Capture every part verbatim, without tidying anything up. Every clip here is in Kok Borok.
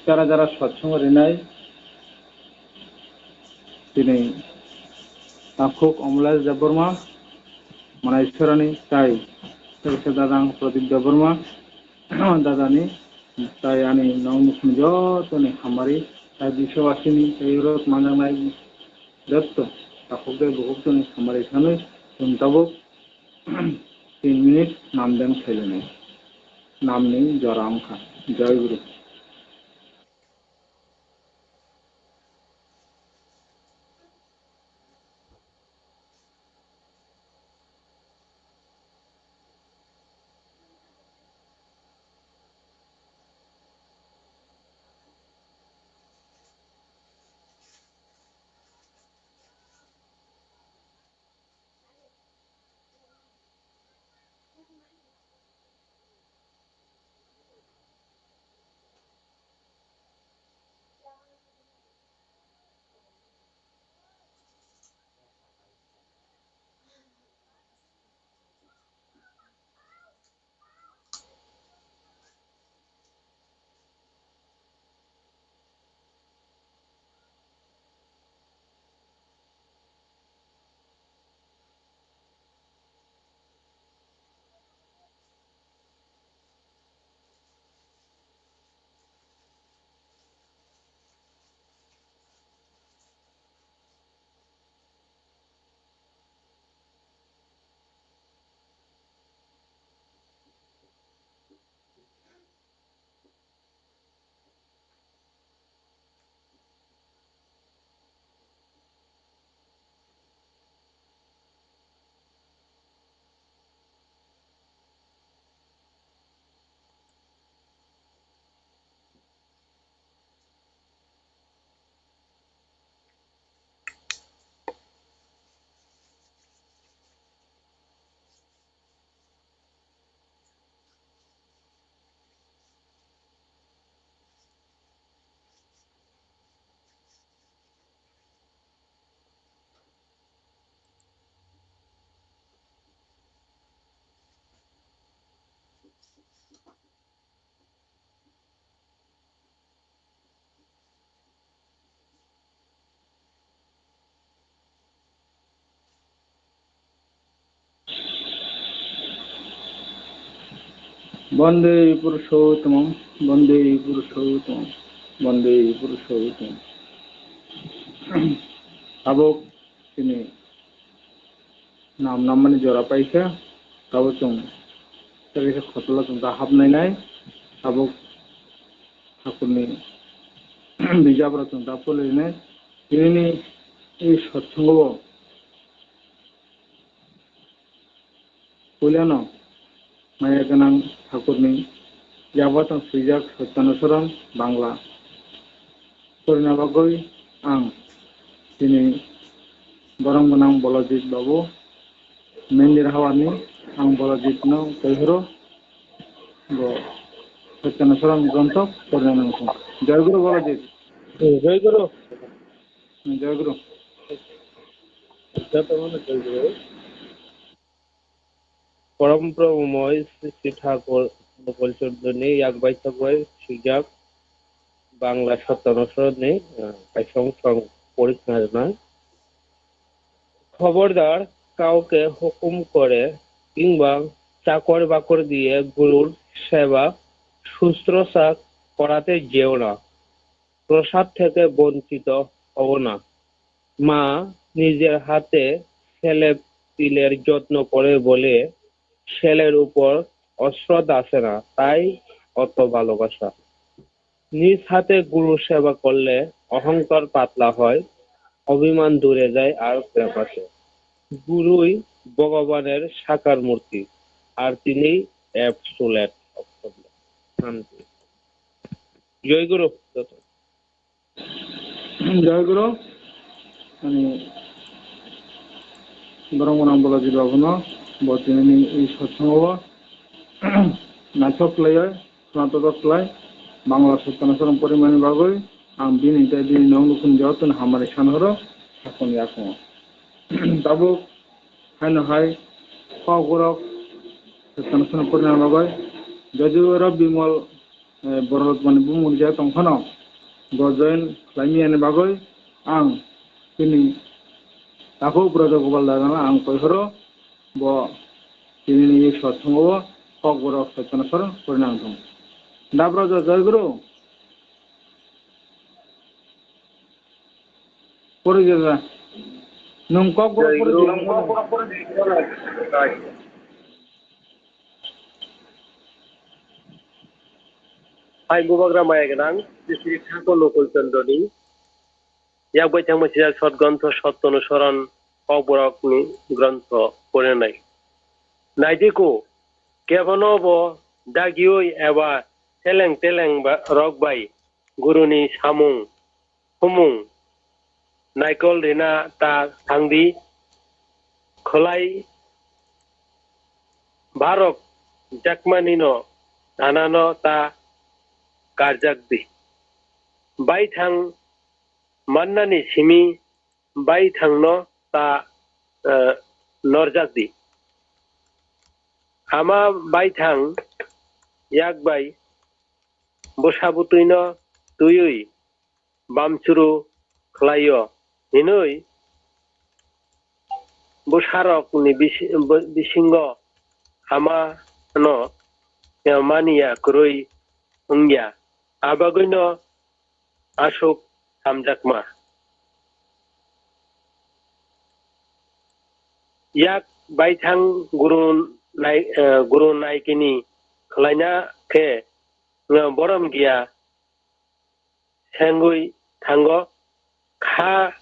jara jara satsongo rinai tini takhuk Omlesh Debbarma, Manai Sorani tai Sir Sir Dadang Pradip Debbarma, Dadani tai ani nong nukhung jotoni hamari tai biswasini tai rot manjaknai jotto takhuk de bukhuk toni hamari sanwi chwng tabuk tin minute nam deng khailani. Namni jora wngkha. Jai Guru. Bande Purushottamam, Bande Purushottamam, Bande Purushottamam. Tabuk chini nam nammani jora paikha, tabuk chwng tei kaisa khotolo chwng ta hapnai nai, tabuk Thakurni bijabrok chwng ta porilainai. Tinini ei satsongo puilano maya gwnang Thakurni yago chwng swijak Satya Nasaram Bangla. Porina bagwi ang tini borong gwnang Bolojit Babu, Mendir Hawani, ang Bolojitno tei horo bo Satya Nasaram grontho porina nang thung. Jai Guru Bolojit. Jai Guru. Jai Guru. Joto mano Jai Guru. Porom Probumoi Sri Sri Thakur Mukul Chudruni yak baithok bai swijak Bangla Satya Nasaramni, ah, kaisong song porikna rwnai. খবরদার কাউকে হুকুম করে কিংবা চাকর বাকর দিয়ে গুরুর সেবা শুশ্রূষা করাতে যেও না। প্রসাদ থেকে বঞ্চিত হও না। মা নিজের হাতে ছেলে পিলের যত্ন করে বলে ছেলের উপর অশ্রদ্ধা আসে না, তাই অত ভালোবাসা। নিজ হাতে গুরু সেবা করলে অহংকার পাতলা হয়, অভিমান দূরে যায় আর প্রেম আসে। গুরুই ভগবানের সাকার মূর্তি, আর তিনিই absolute শান্তি। জয় গুরু। Jai Guru, ani borok gwnang Bolojit Babuno bo tinini ei satsongo naithok khlaiwi khwnathok khlai Bangla Satya Nasaram porimani bagwi ang bini tei bini nong nukhung jotoni hamari san horo sakoni yakungo. Tabuk haino hai kok borok Satya Nasaram porimani bagwi Jodi Guru Bimal eh, borok rok mani bumung rijak tong phano, bo join khlai mani bagwi ang chini takhuk Braja Gopal Dagano ang koi horo, bo chini ni sot thwngo o Kokborok Saitana Soron porinang thung. Da Braja, Jai Guru. Pori jora. Nwng Kokborok pori jora. Hai bubagra maya gwnang, Sri Sri Thakur Nukul Chandra ni yak bai thangma sijak sot grontho Sotto Anusoron Kokborok ni grontho porinai. Naidi ko, kebono bo dagiui eba seleng teleng ba-, rok bai Guru ni samung humung naikol rina ta thangdi, khwlai barok jakmanino nanano ta karjakdi. Baithang mannani simi baithangno ta, eh, norjakdi. Ama baithang yak bai bwsa bwtwino twiwi bamchuru khlaio hinwi bwsarokni bisi-, bo-, bisingo hamano, eh, mani ya kwrwi wngya. Abagwino aswk hamjakma. Yak baithang guru nai-, eh, guru naikini khlaina khe, eh, borom giya sengwi thango, kha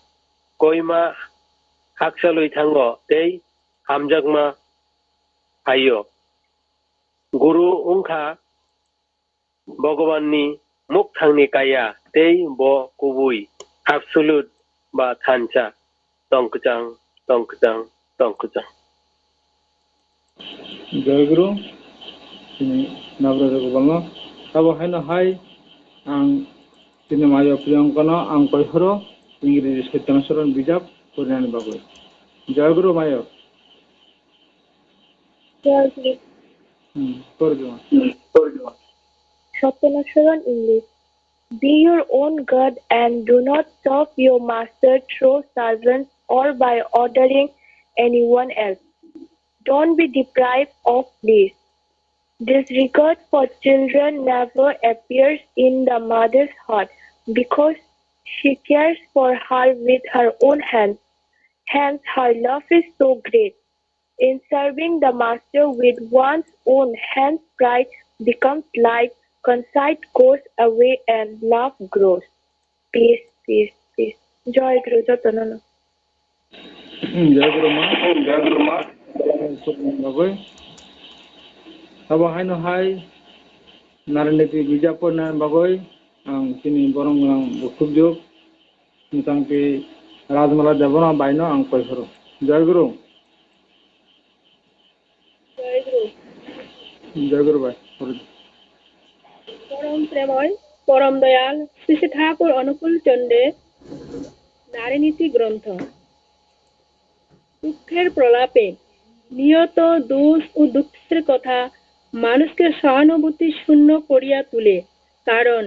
koima hakchalwi thango tei hamjakma phaio. Guru wngkha Bhagwanni mukthangni kaya tei bo kubui absolute ba thansa tongkwchang, tongkwchang, tongkwchang. Jai Guru, chini nabrajak kwbangma. Abo haino hai ang chini mayo Priyanka no ang koi horo Ingreji Saitana Soron bijap porinani bagwi. Jai Guru mayo. Jai Guru. Hmm, pori di ma. Sotto Anusoron English. Be your own God and do not serve your master through servants or by ordering anyone else. Don't be deprived of bliss. Disregard for children never appears in the mother's heart because she cares for her with her own hands. Hence, her love is so great. In serving the master with one's own hands, pride becomes light, conceit goes away, and love grows. Peace, peace, peace. Joy Guru, jotono no. Hmm, Jai Guru ma. Hmm, Jai Guru ma. Bagwi. Abo haino hai Nariniti bijap porna bagwi ang chini borong gwnang bukhuk juk. Mwchang twi Rajmala Debbarma bai no ang koi horo. Jai Guru. Jai Guru. Jai Guru bai. পরম প্রেমময়, পরম দয়াল শ্রী শ্রী ঠাকুর অনুকূল চন্দ্রের নারীনীতি গ্রন্থ। দুঃখের প্রলাপে নিয়ত দোষ ও দুঃখের কথা মানুষকে সহানুভূতি শূন্য করিয়া তুলে, কারণ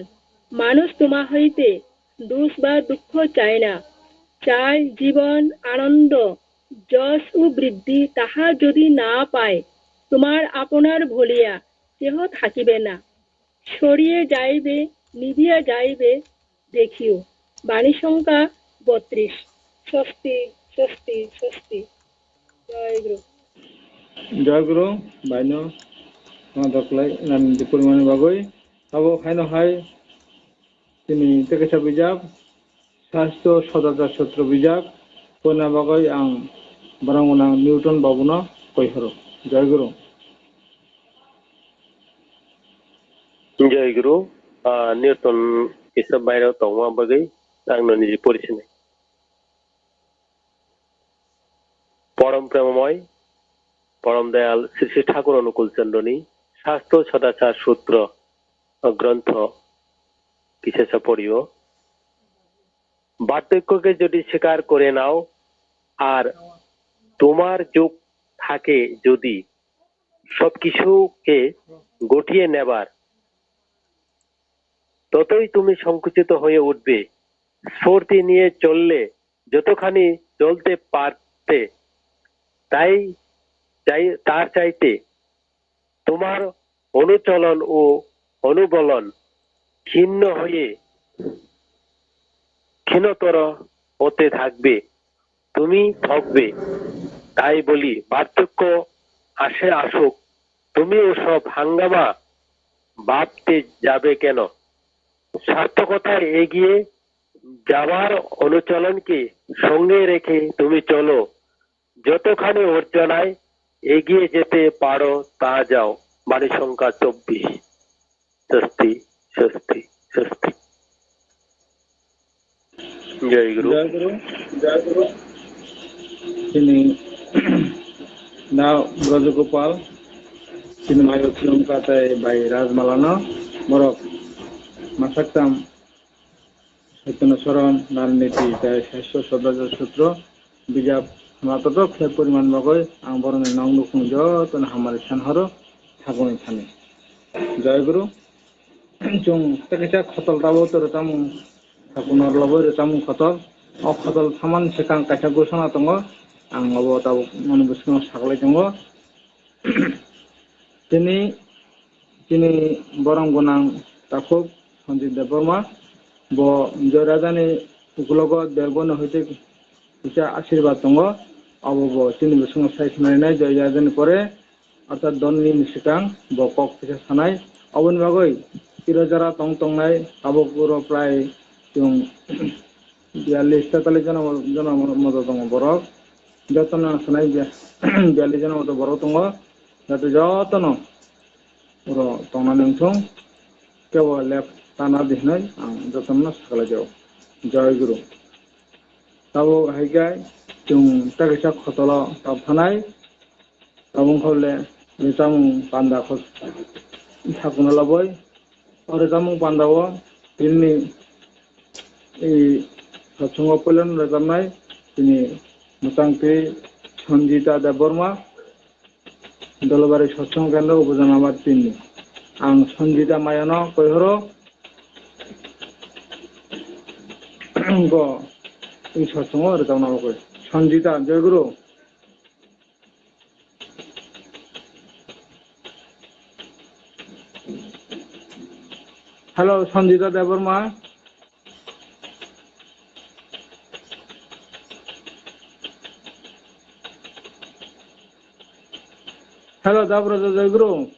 মানুষ তোমা হইতে দোষ বা দুঃখ চায় না, চায় জীবন, আনন্দ, যশ ও বৃদ্ধি। তাহা যদি না পায়, তোমার আপনার ভুলিয়া কেহ থাকিবে না, সরিয়া যাইবে, নিবিয়া যাইবে, দেখিও। বাণী সংখ্যা বত্রিশ। স্বস্তি, স্বস্তি, স্বস্তি। জয় গুরু। Jai Guru, baino, ma doklai, nani dipur mani bagwi. Abo haino hai, tini tei kaisa bijap, Sastro Sodachar Sutro bijap, porna bagwi ang borong gwnang Newton babuno koi horo. Jai Guru. Jai Guru, ah, Newton kisa bairok tongma bagwi ang no niji porisinai. Porom premomoi, porom dayal Sri Sri Thakur Anukul Chandra ni Sastro Sodachar Sutro grontho kisa sa porio. বার্ধক্যকে যদি স্বীকার করে নাও, আর তোমার যোগ থাকে যদি সবকিছুকে গুটিয়ে নেবার, ততই তুমি সংকুচিত হয়ে উঠবে। স্ফূর্তি নিয়ে চললে যতখানি চলতে পারতে, তাই চাই, তার চাইতে তোমার অনুচলন ও অনুবলন ক্ষীণ হয়ে ক্ষীণতর হতে থাকবে। তুমি থকবে। তাই বলি, বার্ধক্য আসে আসুক, তুমি ওসব হাঙ্গামা ভাবতে যাবে কেন? সার্থকতায় এগিয়ে যাওয়ার অনুচলনকে সঙ্গে রেখে তুমি চলো। যতখানি অর্জনায় এগিয়ে যেতে পারো তা যাও। বাণী সংখ্যা চব্বিশ। স্বস্তি, স্বস্তি, স্বস্তি। জয় গুরু। জয় গুরু। জয় গুরু। Chini na Brajagopal, chini mayo khulumkha tei bai Rajmalano, borok masaktam Chaitanya Charan, Nal Niti tei Saisto Sodajor Sutro bijap khna totok khe poriman bagwi ang borokni nok nukhung jotono hamari san horo thagwi thani. Jai Guru. Chwng tei kaisa khotol tabuk rwchapmung, tabuk norlobwi rwchapmung khotol. O khotol samani swkang kaisa ghoshona tongo. Ang obo tabuk nini bwskango saklai tongo. Tini, tini borong gwnang takhuk Sanjit Debbarma, bo Joy Rajani ukulogo Delbono hoite kisa asirwad tongo, abo bo chini bwskango sai khnainai Joy Rajani pore, orthat donni ni swkang bo kok kisa sanai. Aboni bagwi tiro jora tong tongnai tabuk oro prai chwng biyallis, tetalis jona, jona moto tongo borok. Jotono ang sanai biya-, biyallis jona moto borok tongo. Jate jotono oro tongnani wngthung. Kebo left tana di hinwi ang jotono saklai jago. Jai Guru. Tabuk hai khe chwng tei kaisa khotolo tabthanai. Tabuk wngkha le rwchapmung panda khos-, sakno labwi. O rwchapmung pandao tini, i, satsongo poilano rwchapnai tini mwchang twi Sanjita Debbarma, Dolobari Satsong Kendra, Upajanamar tini. Ang Sanjita Mayano koihoro go i satsongo rwchapna bagwi. Sanjita, Jai Guru. Hello, Sanjita Debbarma. Hello, Dabra Jai Guru.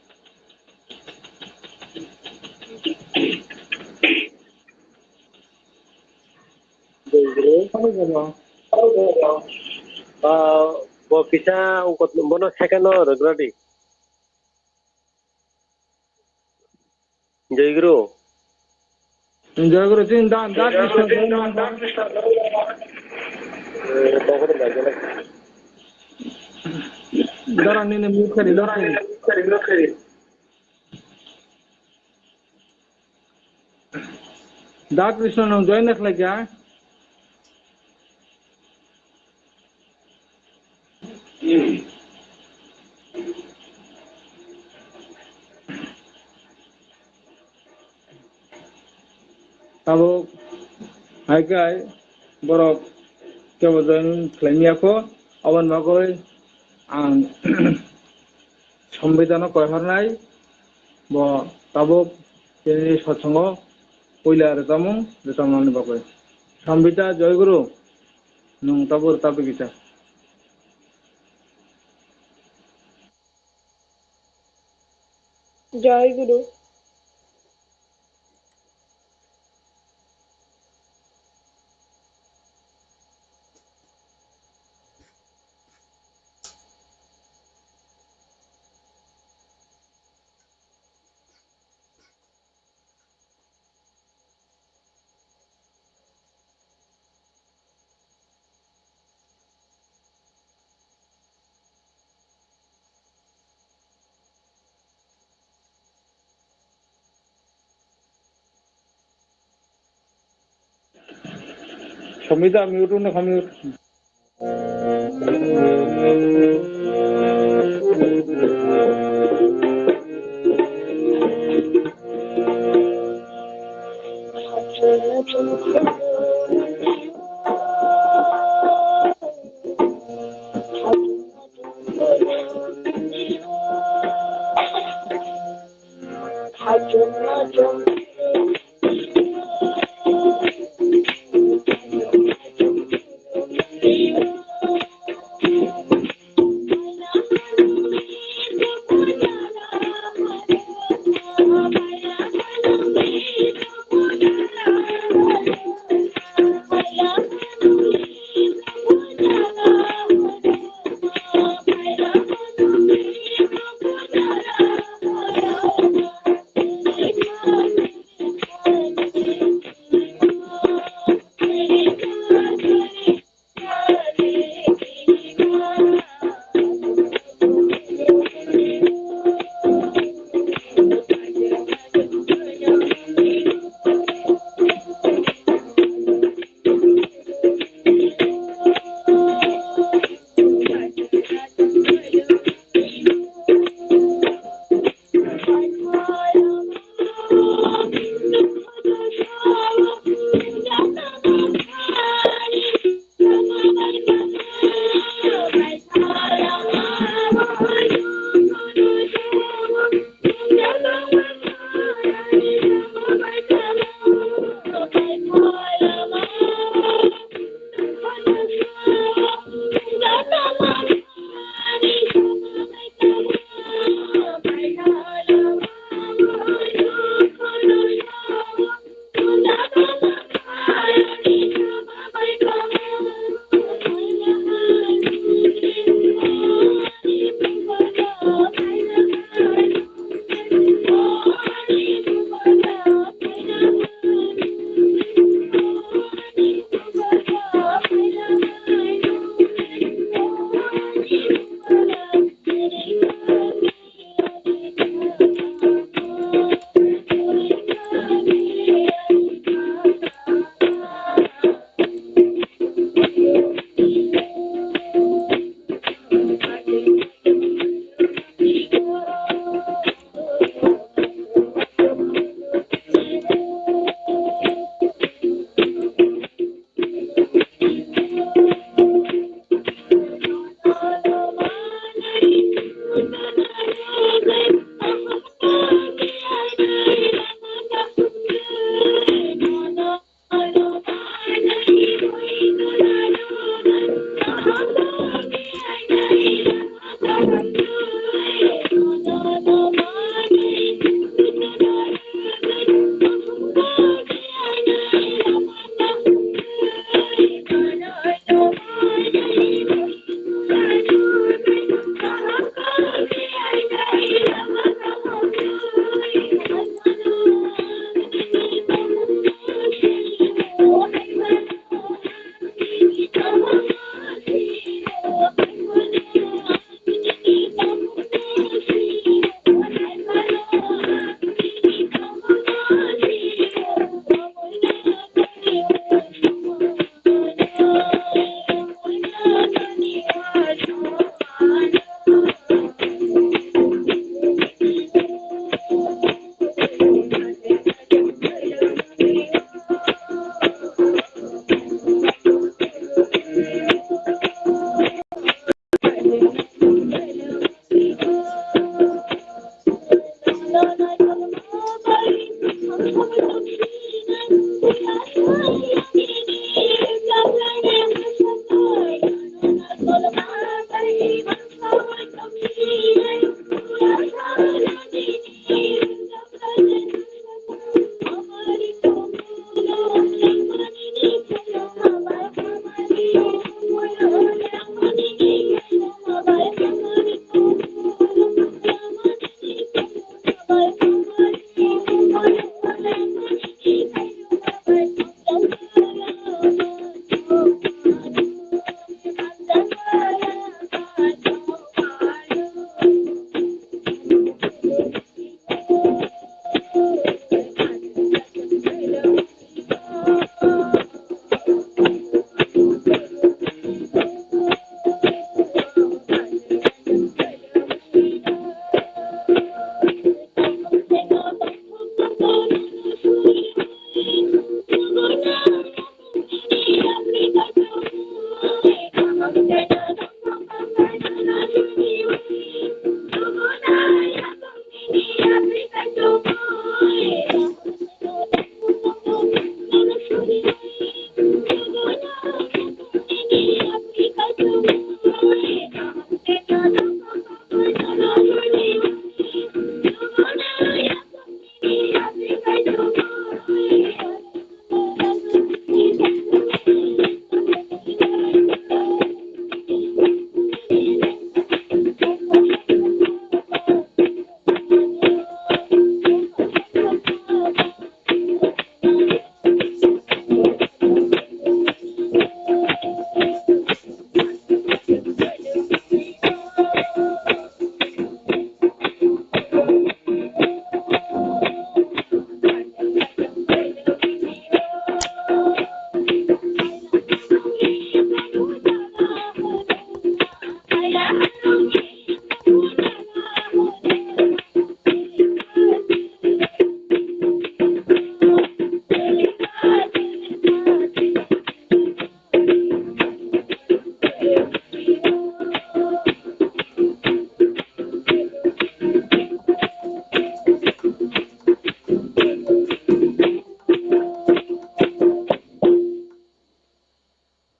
Ah, bo kisa ungkot bono second no rwgra di. Jai Guru. Jai Guru, chini da, da Krishna, jai Guru. Dara nini mute khari, mute khari. Da Krishna nung join na khlai kha? Tabuk hai khe borok kebo join khlai maya kho, aboni bagwi ang Sombidano koihornai, bo tabuk tini satsongo puila rwchapmung rwchapnani bagwi. Sombita, Jai Guru, nwng tabuk rwchapwi kisa. Jai Guru. Somita, mute wngkha, mute.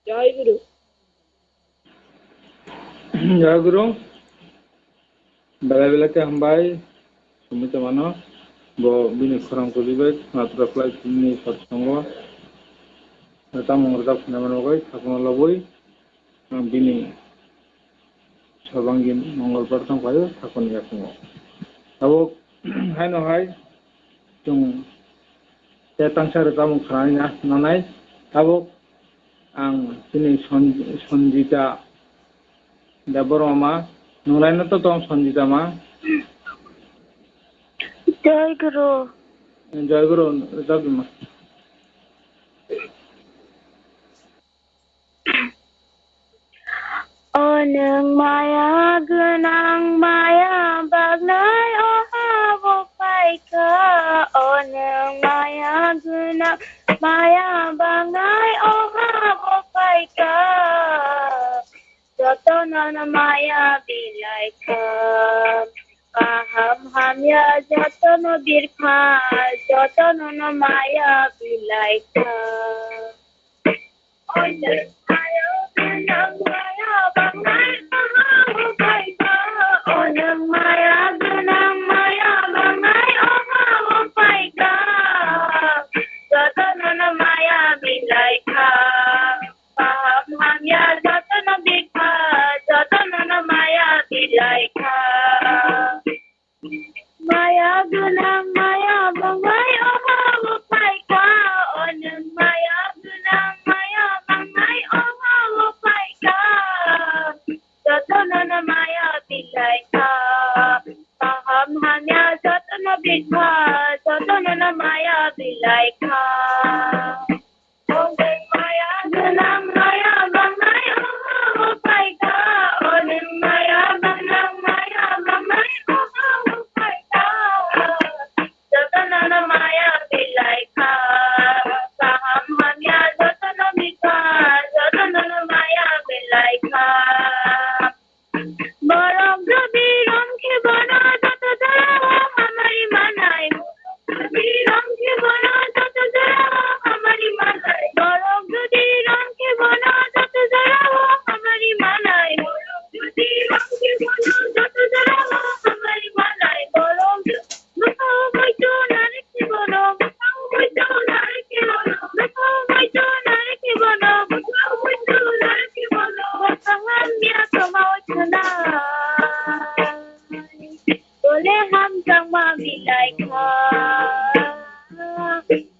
Jai Guru. Jai Guru. Belai belai khe hambai. Sumui tongmano. Bo bini khorang kulibai. Natura flight ni satsongo. Tamung rwjak phunai mano bai. Sakno loboi. Ang bini Sabangi Mongolbar tong phaio, sakoni yakungo. Tabuk haino hai chwng tei tangsa rwchapmung khnani nanai. Tabuk ang chini Son-, Sonjita Debbarma ma, nwng laino to tong Sonjita ma? Jai Guru. Jai Guru, rwchapdi ma. O nwng maya gwnang, maya bagnai o ha-o phaikha. O nwng maya gwnang, maya bagnai o ha-o phaikha. Jotono no maya bilaikha. Kaham hamya jotono birkha. Jotono no maya bilaikha. Maya gwnang maya bangnai oha o phaikha, o nwng maya gwnang maya bangnai oha o phaikha. Jotono no maya bilaikha, kaham hamya jotono bikha, jotono no maya bilaikha. Borok jodi rom khe bono joto jora o hamari manai. Borok jodi rom khe bono joto jora o hamari manai. Borok jodi rom khe bono joto jora o hamari manai. Borok jodi rom khe bono joto jora o hamari manai. Borok Bole hamjakma bilaikha,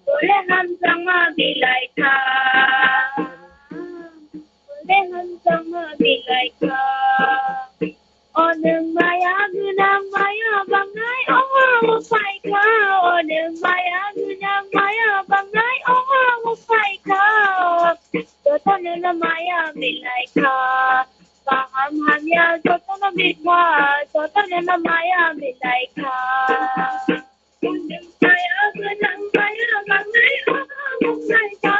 bole hamjakma bilaikha, bole hamjakma bilaikha. O nwng maya gwnang maya bangnai oha o phaikha. O nwng maya gwnang maya bangnai oha o phaikha. Jotono no maya bilaikha. Kaham hamya jotono bikha. Jotono no maya bilaikha. Maya gwnang maya bangnai oha o phaikha.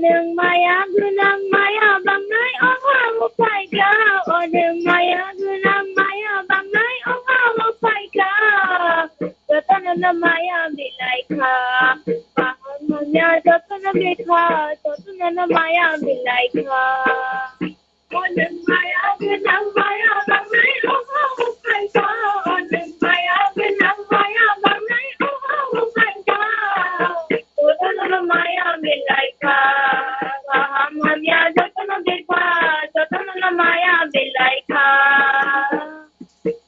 Nwng maya gwnang maya bangnai oha o phaikha, o nwng maya gwnang maya bangnai oha o phaikha. Jotono no maya bilaikha, kaham hamya jotono bikha, jotono no maya bilaikha. O nwng maya gwnang maya bangnai oha o phaikha, o nwng maya gwnang maya bangnai oha o phaikha. Jotono no maya bilaikha, kaham hamya jotono bikha, jotono no maya bilaikha.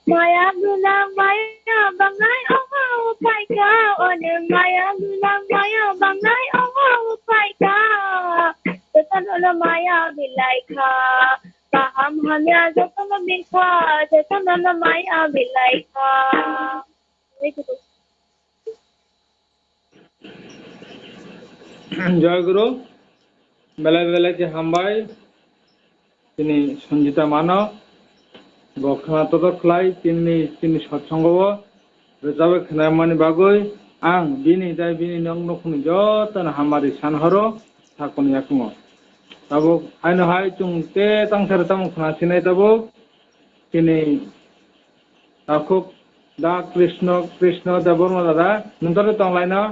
Maya gwnang maya bangnai oha o phaikha, o nwng maya gwnang maya bangnai oha o phaikha. Jotono no maya bilaikha, kaham hamya jotono bikha, jotono no maya bilaikha. Joy Guru, belai belai khe hambai. Chini Sanjita mano, bo khna totok khlai, chini, chini satsongo o rwchapwi khnaimani bagwi ang bini tei bini nok nukhungni jotono hamari san horo sakoni yakungo. Tabuk haino hai chwng te tangsari tamo khna sinai tabuk chini takhuk da Krishna, Krishna Debbarma dada, nwng tore tonglaino?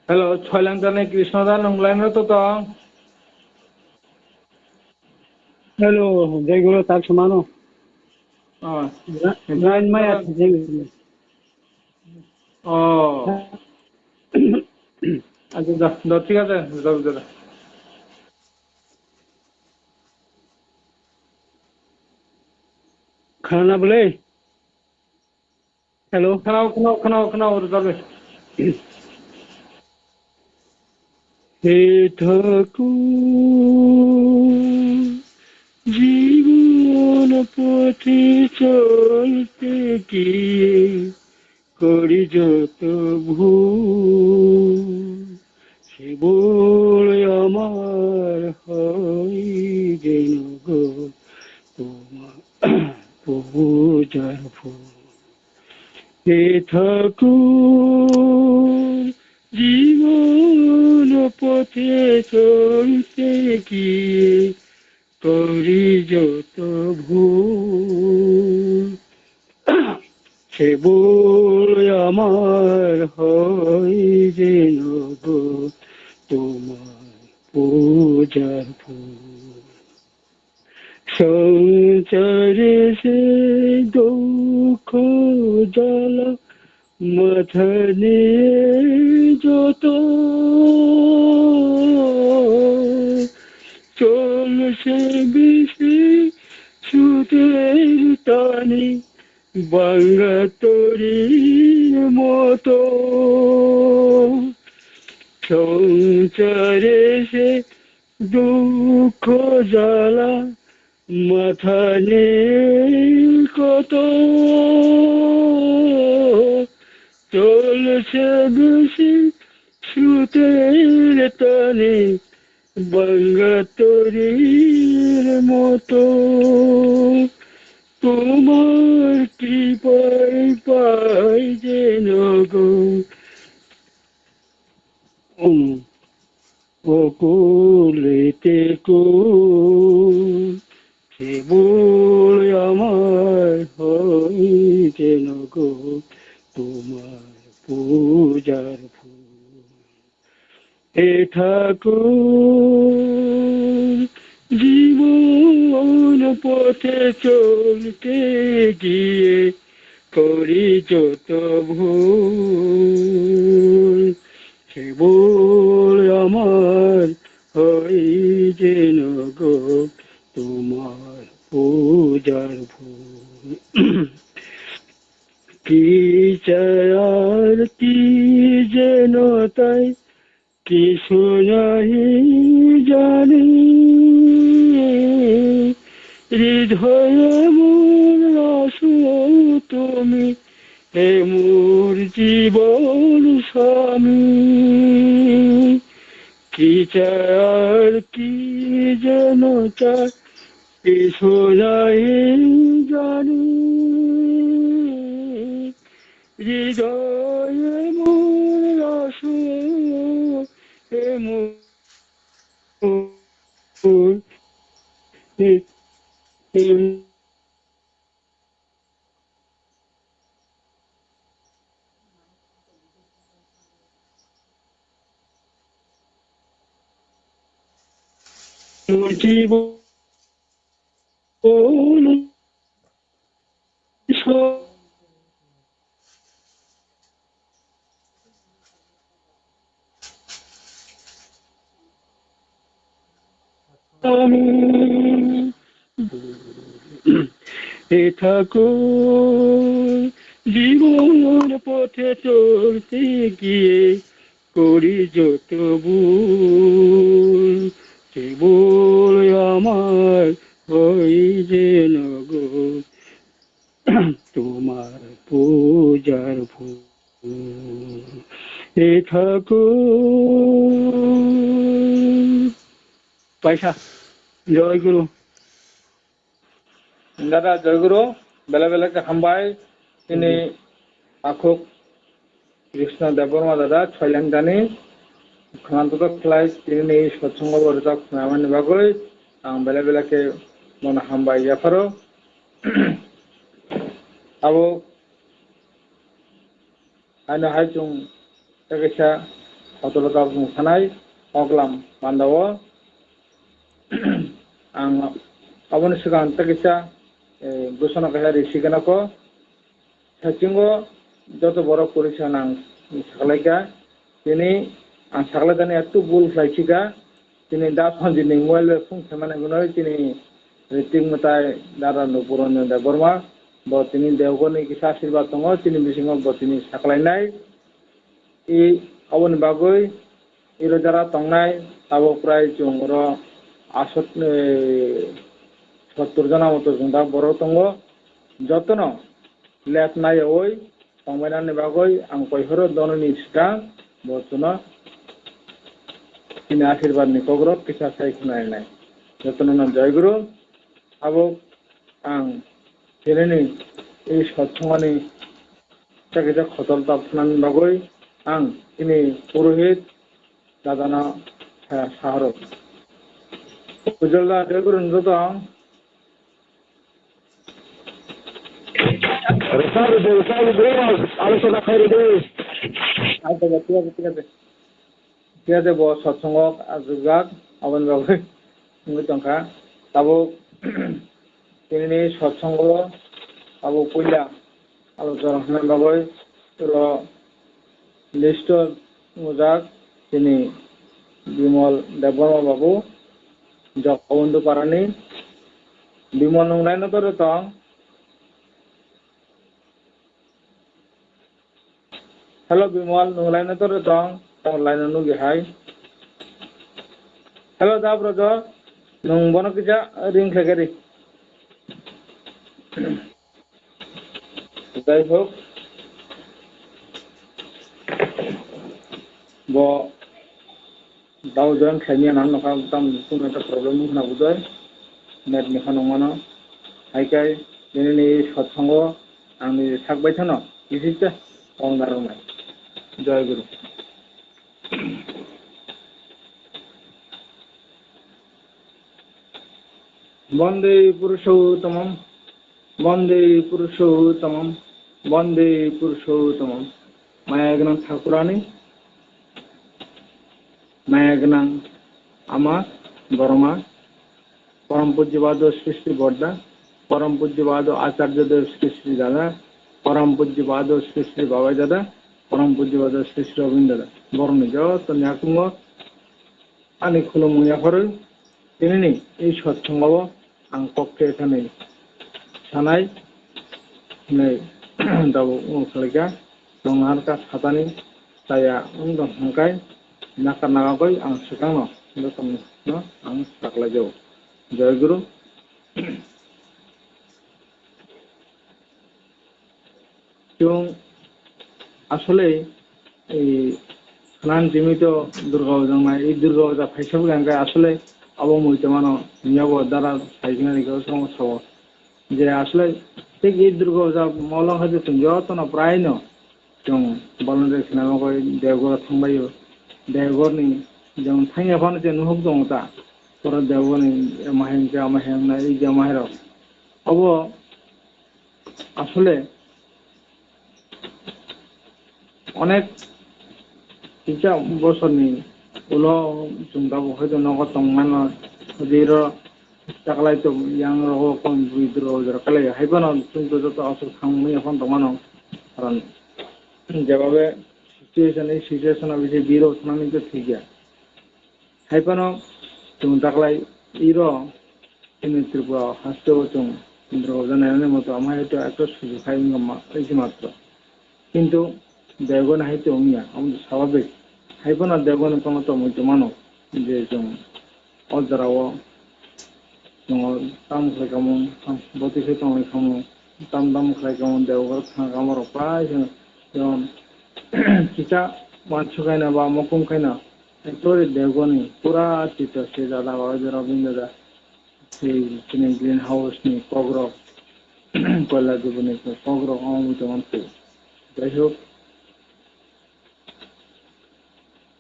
Hello, Soilang tani Krishna da nwng line o to tong? Hello, Jai Guru, tak samano. Oh. Ra-, line maya Krishna da. Oh. Acha, da, da, thik ache, da, da, da. Khana bole? Hello. Khwnao, khwnao, khwnao, khwnao, rojarwi. হে ঠাকুর, জীবন পথে চলতে গিয়ে করি যত ভুল, সে ভুল আমার হয় যেন গো তোমার পূজার ফুল। হে ঠাকুর, জীবন পথে চলতে গিয়ে করি যত ভুল, সে ভুল আমার হয় যেন গো তোমার পূজার ফুল। সংসারে সে দুঃখ জ্বালা মাথা নিয়ে যত চলছে বেশি সুদের টানে ভাঙ্গা তরির মতো। সংসারে সে দুঃখ জ্বালা মাথা নেই কত, চলছে বেশি সুদের টানে ভাঙ্গা তরির মতো। তোমার কৃপায় পাই যেন গো, উম, অকুলেতে কুল, সে ভুল আমার হয় যেন গো তোমার পূজার ফুল। হে ঠাকুর, জীবন পথে চলতে গিয়ে করি যত ভুল, সে ভুল আমার হয় যেন গো তোমার পূজার ফুল। কি চাই আর কি যেন তাই কিছু নাহি জানি, হৃদয়ে মন রাখো তুমি, হে মোর জীবন স্বামী। কি চাই আর কি যেন চাই, কিছু নাহি জানি, হৃদয়ে মন রাখো জীবন আমি এ থাকো জীবন পথে চলতে গিয়ে করি যত ভুল, কেবল আমার হয় যেন গো তোমার পূজার ফুল। এ থাকো। পাইসা, জয় গুরু। Dada, joy guru, bele bele khe hambai. Tini akhuk Krishna Debbarma dada, Soileng dani, khwnantotok khlai, tini ni sotsongo bo rwchap khwnamani bagwi, ang bele bele khe bono hambai yapharo. Abo Haino hai chwng tei kaisa hotolo tabuk chwng sanai, oklam panda o. Ang aboni swkang tei kaisa, eh, bwsano kaisa risi gana kho. Sachingo joto borok kwrwi sa nang saklaikha. Tini ang saklaidani eto bul khlai sikha. Tini da Sanjit ni mobile bai phone khaimani hwnwi tini Ritik mwtai dada Nupuranja Debbarma bo tini Deoghor ni kisa asirwad tongo, tini bisingo bo tini saklainai. I aboni bagwi iro jara tongnai tabuk prai chwng oro aswk, eh, sottor jona moto chwng da borok tongo. Jotono lep naiyawi tongbainani bagwi ang koihoro dononi swkang bo chwngno chini asirwad ni kokrok kisa sai khwnai nai. Jotono no joy guru. Abo ang chinini ei sotsongmani tei kaisa khotol tabuknani bagwi ang chini purohit dadano sa-, sahoro. Ujolda joy guru joto. Rwchap rwdi, rwchap rwdi, alochona khai rwdi. Acha, acha, thik ase, thik ase. Thik ase, bo sotsongo ajukjak, aboni bagwi wngwi tongkha. Tabuk tinini sotsongo abo puila alochona hwnna bagwi oro list o wngjak chini Bimal Debbarma babu, Jogobondhu Parani. Bimal, nwng line o tor tong? Hello Bimal, nwng line o tor tong? Tong line o nugi hai. Hello Dab Rojo, nwng bono kisa ring khlai khe ri. Jai hok, bo dao join khlaimya nang nokha tam tung ekta problem wngkha na bujai, net ni phano mano, hai kai nini ni sotsongo ang ni sak bai thano kisista kong darok nai. Jai guru. Bande Purushottamam, Bande Purushottamam, Bande Purushottamam. Maya gwnang Thakurani, maya gwnang Ama, Borma, Param Pujya Bado Sri Sri Borda, Param Pujya Bado Acharya Dev Sri Sri Dada, Param Pujya Bado Sri Sri Babai Dada, Param Pujya Bado Sri Sri Robin Dada. Borokni joto ni yakungo ani khulumung yapharo tinini ei sotsongo ang kok khe thani sanai hinwi tabuk wng khlaikha. Tongna harkha satani chaya wng tong hwnkhai naka naka bai ang swkangno jotono ang saklai jago. Jai Guru. Chwng asole, eh, khnan jimito Durga Puja wngnai, ei Durga Puja phaisa bwkha hwnkhe asole abo muitomano hinwi bo dara sai khna rikha, swrwngbo sao je asole thik ei Durga Puja molo hwnkhe chwng jotono praino chwng volunteer khlaina bagwi Deoghoro thangbaio. Deoghorni jemon thangya phano chwng nuhuk tongo ta. Pora deboni ema hai hwnkhe ama hai wngnai, ei je ama hai rok. Obo asole onek kisa bosorni ulo chwng tabuk hoito nogo tongmano, hoito iro chaklai tong yang rogo kon bwrwi rok jora kalai hai phano chwng to joto aswk thang manya phano tongmano. Karon jebabe situation, ei situation o bisi biro thanani to thik ya. Hai phano chwng taklai iro chini Tripura haste o chwng Indra Bhajan nainani moto ama hai to ekta sujuk hai wngma isi matro. Kintu Degoni hai to wngya, amo to swababik. Hai phano Degoni kono tongwi tongmano je chwng o jora o chwng o tamo khlai kamo, boti khe tonglai kamo, tam tam khlai kamo, Deoghor thang kamo rok pai khe jemon kisa uansuk hai na ba mokung khai na. Tori Degoni pura chitra se jada ba oi jora bini jada. Sei chini green house ni kokrok, koila duboni kokrok omo tongma se. Jai hok,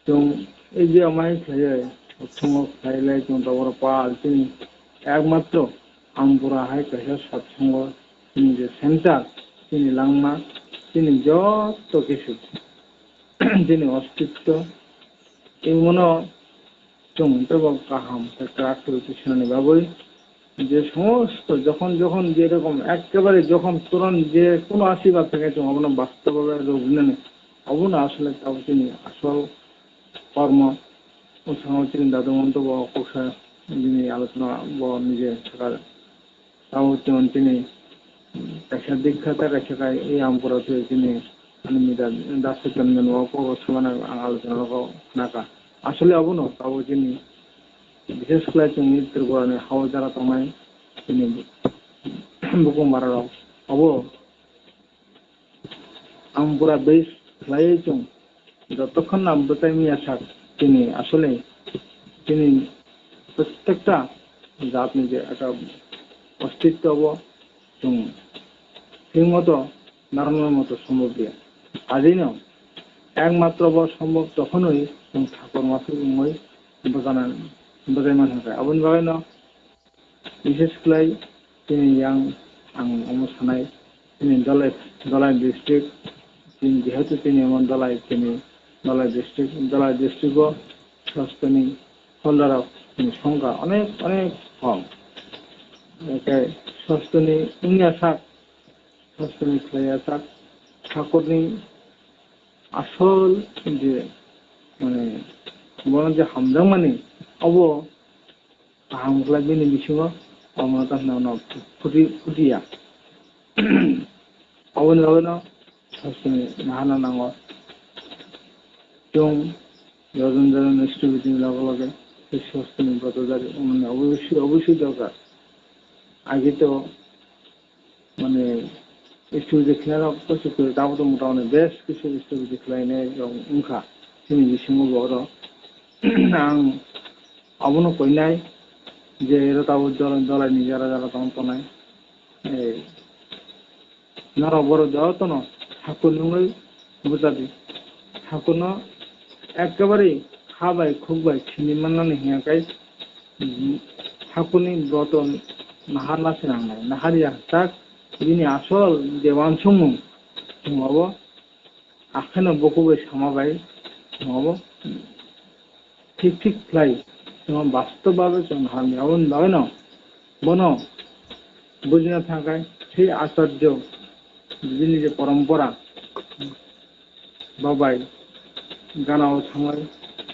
chwng ei je amai khlaiwi, thungo khlailai chwng tabora pal chini ekmatro Ampura hai kaisa satsongo chini je center, chini langma, chini joto kisu, chini ostitto, imono chwng teibo kaham khe kwrak khe twi swnamni bagwi je somosto jokhon jokhon je rokom ekkebare jokhon turon je kono asirwad thangkhe chwng abono bastob bhabe rwgwinani, abono asole tabuk chini asol kormo. Bwskango chini dadu monto bo kok sa bini alochona bo nije sakha. Tabuk chwng chini kaisa dikha ta kaisa kai ei Ampura twi chini ani mita das se tonmani o kok samani ang alochona rogo khnakha. Asole abono tabuk chini bishes khlai chwngni Tripura ni hao jara tongnai chini bukhuk mara rok obo Ampura base khlaiwi chwng jotokhon na bwtai manya sak chini asole chini prottekta jatni je ekta ostitto bo chwng thik moto narwkna moto sombhob ya. Ajino ekmatro bo sombhob tokhonwi chwng thakur masuk wngwi bwjana bwjai mankha. Aboni bagwino Bishes khlai chini yang ang omo sanai, chini Dhalai, Dhalai district, chini jehetu chini omo Dhalai, chini Dhalai district, Dhalai district o swastoni holder rok ni songkha onek onek kom. Ekai swastoni wngya sak, swastoni khlaiya sak, thakurni asol je, mane, bono je hamjakmani, obo kaham khlai bini bisingo omo tangna no phuti, phutiya. Aboni bagwino sostoni nahana nango. Chwng jojon jojon activity ni loge loge se sostoni boto jari wngmani obviously, obviously dorkar. Age to mane, activity khlairok to se kwrwi, tabuk to mota moti bes kisu activity khlainai rok wngkha chini bisingo bo oro. Ang abono koinai je ero tabuk dol-, dolaini jara jara tong tonai. Ei, norok borok jotono thakur nungwi bujadi. Thakurno ekkebare ha bai khuk bai sini mannani hiya kai, mm, thakurni broto naharna se nangnai. Nahar ya tak bini asol je wansukmung chwng abo akheno buku bai sama bai chwng abo thik thik khlai chwng bastob babe chwng naharni. Aboni bagwino bono bujina thangkhe sei acharjo bini je porompora babai ganao thangwi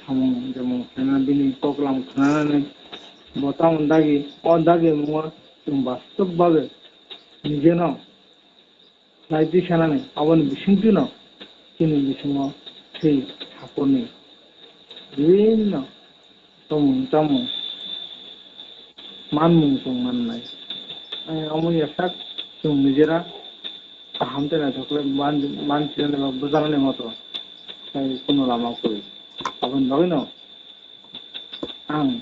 samung jemon khlaina bini koklam khnanani bo tamoni dagi o dagi mungo chwng bastob babe nijeno khlai twi sanani, aboni bisingtwino chini bisingo twi thakurni bibinno tomung chamung manmung chwng mannai. Ai, omo ya sak chwng nijera kaham tei naithok khe man, man sinani ba bwchanani moto tei kunu lama kwrwi. Aboni bagwino ang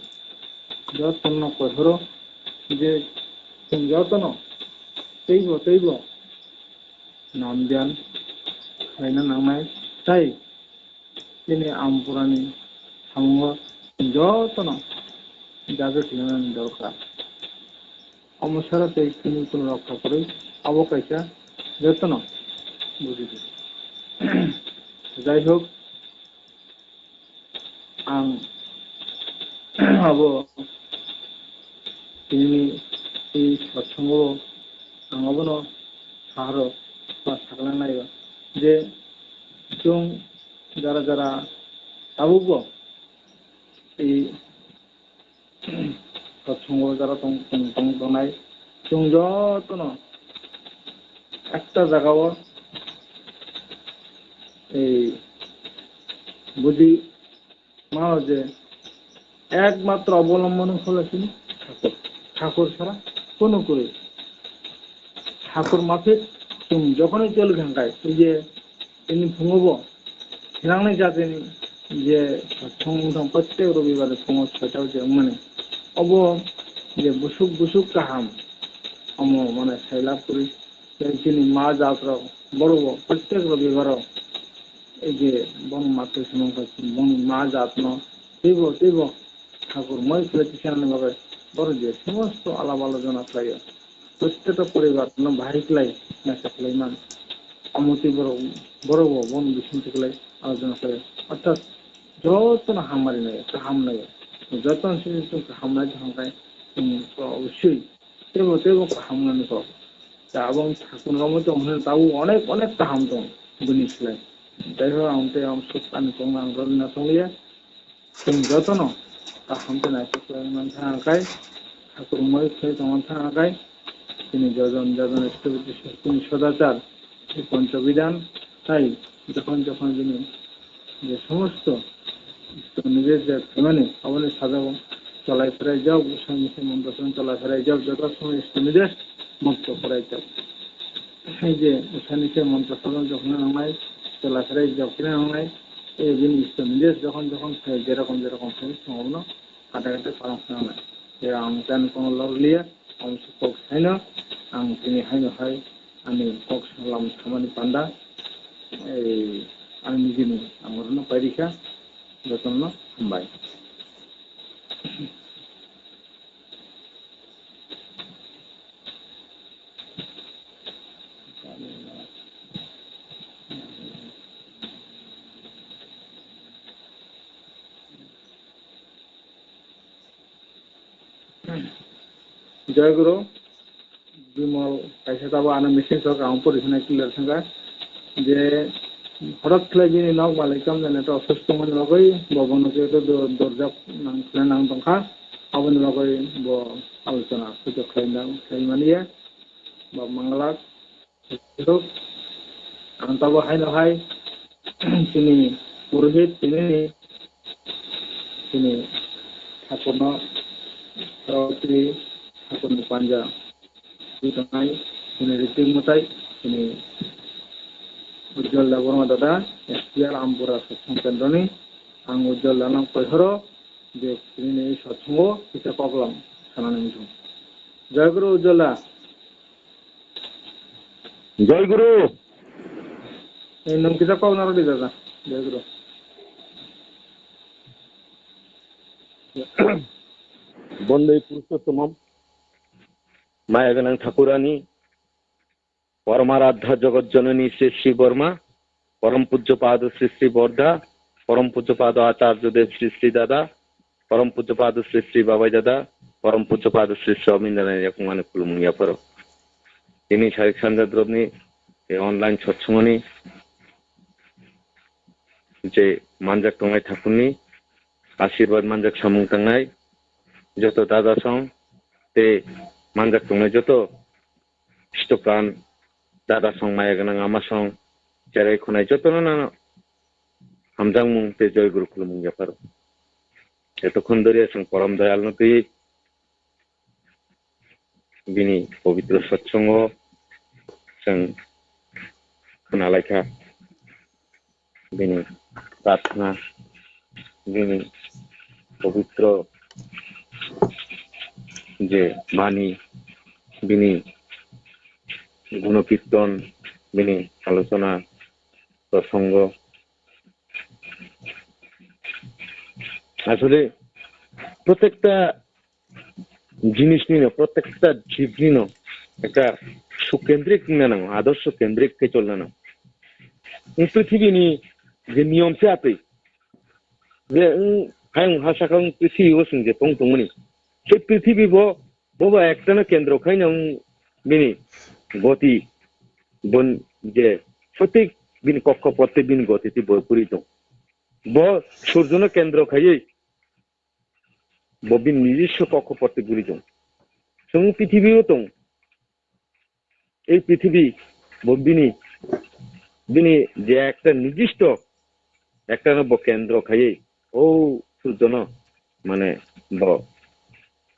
jotono koithoro je chwng jotono teibo teibo nam biyan khlaina nangnai tei chini Ampurani samungo jotono jaga khlainani dorkar. Omo sara tei chini kuno rokha kwrwi, abo kaisa jotono buji di. Jai hok, ang abo tini i satsongo ang abono saharo ba sakna naio je chwng jara jara tabukbo i Satsongo jara tong, tong, tong, tongnai. Chwng jotono ekta jagao ei buji mano je ekmatro obolombono holo chini thakur. Thakur sara kono kwrwi. Thakur mafik chwng jokhonwi teli kha hwnkhe, ei je tini phungo bo thinangnai jatini je song wngthang, prottek robibar ni phungo soita baje wngmani. Obo je busuk busuk kaham, omo mane sai lab kwrwi. Tei chini ma jat rok borok bo prottek robibar o ei je boni matwi swnamkha boni ma jat no teibo teibo thakur moi khlai tisanani bagwi borok je somosto alap alojona khlaio. Prottekta poribar no bahai khlai naisa khlai man. Omo tei borok, borok bo bono bising tiklai alojona khlai. Orthat jotono hamari nai, kaham nai. Jotono sini chwng kaham nai tong khe chwng obosoi teibo teibo kaham nani kok. Ta abo wng sakni rogo tong hwnwi tabuk onek onek kaham tong bini slai. Jaihok ang tei ang suk ani kok no ang rwna tong liya. Chwng jotono kaham khe naisuk khlai man thang khe, thakur moi khlai tongma thang khe, chini jojon jojon chini sodachar, chini poncho bidan, tai jokhon jokhon bini je somosto Ishwar nirdesh je phaimani, aboni sajao cholai pherai jak, bwsani se montro song cholai pherai jak, joto somoy Ishwar nirdesh mokto pherai jak. Hai je bwsani se montro song jokhon nangnai, cholai pherai jak khe nangnai, e bini Ishwar nirdesh jokhon jokhon phai, jerokom jerokom phai, song abono kata kata palang khe nangnai. Je ang chan kono lor liya, ang se kok saino, ang tini haino hai, ani kok salam samani panda, ei, ang nijini, ang orono pairikha, jotono hambai. Joy Guru, Bimal kaisa tabuk ano message rok ang pori khna clear thangkha je horat khlai bini nok malik tam jani to osusto mani bagwi bo bono je to do-, dorjak nang khna nang tongkha, aboni bagwi bo alochona sujok khlai nang khlai mani ya ba manglak. Ang tabuk haino hai chini purohit tini chini thakurno Saraswati thakurni panja twi tongnai chini ritik mwtai chini Ujjwal Debbarma dada S P R Ampura satsang kendroni ang Ujjwal dano koihoro je chini satsango kisa koklam sanani muchung. Jai Guru Ujjwal da. Jai Guru. Ei, nwng kisa kok narwk di, dada. Jai Guru. Bondei Purushottomam, maya gwnang Thakurani, Paramaradhya Jagat Janani Sri Sri Borma, Param Pujya Pado Sri Sri Borda, Param Pujya Pado Acharya Dev Sri Sri Dada, Param Pujya Pado Sri Sri Babai Dada, Param Pujya Pado Sri Sri Abhindranath Yakungmani khulumung yapharo. Tini sarik sanja drobni, e, online sotsongoni je manjak tongnai thakurni asirwad manjak samung tangnai joto dada song tei manjak tongnai joto Sitokan, dada song maya gwnang ama song, cherai khwnai jotono no hamjakmung tei joy guru khulumung yapharo. Eto khondori aswng porom doyal no twi bini pobitro sotsongo chwng khwnalaikha. Bini prarthana, bini pobitro je bani, bini gunokirton, bini alochona prosongo. Asole protekta jinisni no, protekta jibni no ekta sukendrik wngna nango, adorsho kendrik khe cholna nango. Wng prithibi ni je niyom se atwi, je wng hayung ha saka wng prithibi o chwng je tong tongmani, se prithibi bo, bo ba ekta no kendro khaino wng bini goti, bon je sotik bini kokko potte bini goti ti bo puri tong. Bo surjono kendro khaiwi bo bini nijiswa kokkopotti guri tong. Chwng pithibio tong. Ei pithibi bo bini, bini je ekta nijisto ekta no bo kendro khaiwi o surjono mane bo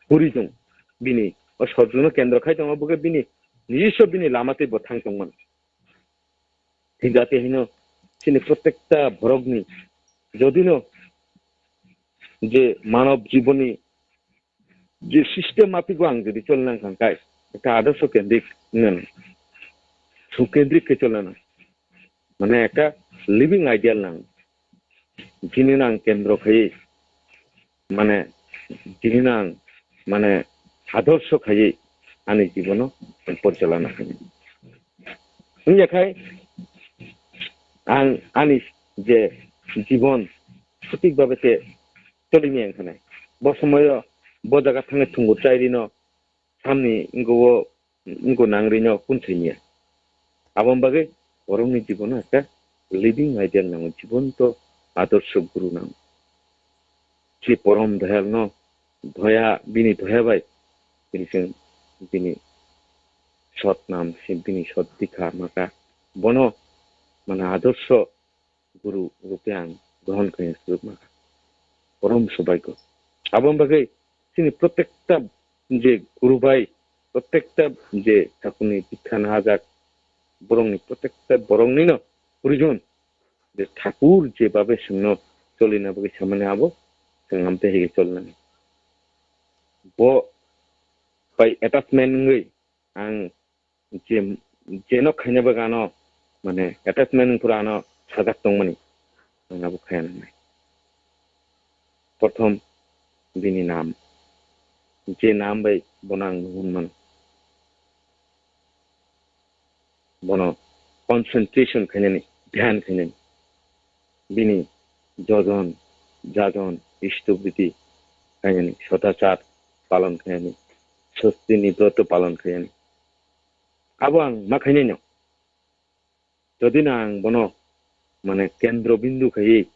puri tong. Bini o surjono kendro khai tong, bo khe bini nijiswa bini lama tei bo thang tongmani. Thik jate hino chini protekta borokni jodino je manob jibonni je system maphigo ang jodi cholna nang kha kai, ekta adorsho kendrik nang, sukendrik khe cholna nang, mane ekta living ideal nang, jini nang kendro khai, mane jini nang, mane adorsho khai ani jibono porichalana khai. Wngya khai ang ani je jibon sotik babe te choli maya wngkha nai. Bo somoyo bo jaga thangwi thwngwi chai rino samni wngwi o wngwi nang rino kun sai niya. Aboni bagwi borokni jibono ekta living ideal nango, jibonto adorsho guru nango. Si porom doyal no doya, bini doya bai bini chwng bini sot nam si bini sot dikha maka bono mane adorsho guru rupe ang grohon khaina sujuk maka. Porom sobaiko. Aboni bagwi chini protekta je guru bai, protekta je thakuni dikha nahajak borokni, protekta boroknino purijon je thakur je babe chwngno cholina bagwi samani abo chwng amte hige cholnani. Bo bai attachment wngwi ang je, jeno khaina bagwi ano mane attachment wngphuru ano sajak tongmani ang abo khaya nangnai. Prothom bini nam, je nam bai bono ang nuhun mano. Bono concentration khainani, dhyan khainani. Bini jojon, jajon, istubriti khainani, sodachar palon khainani, sostini broto palon khainani. Abo ang ma khainai no. Jodi no ang bono mane kendro bindu khaiwi,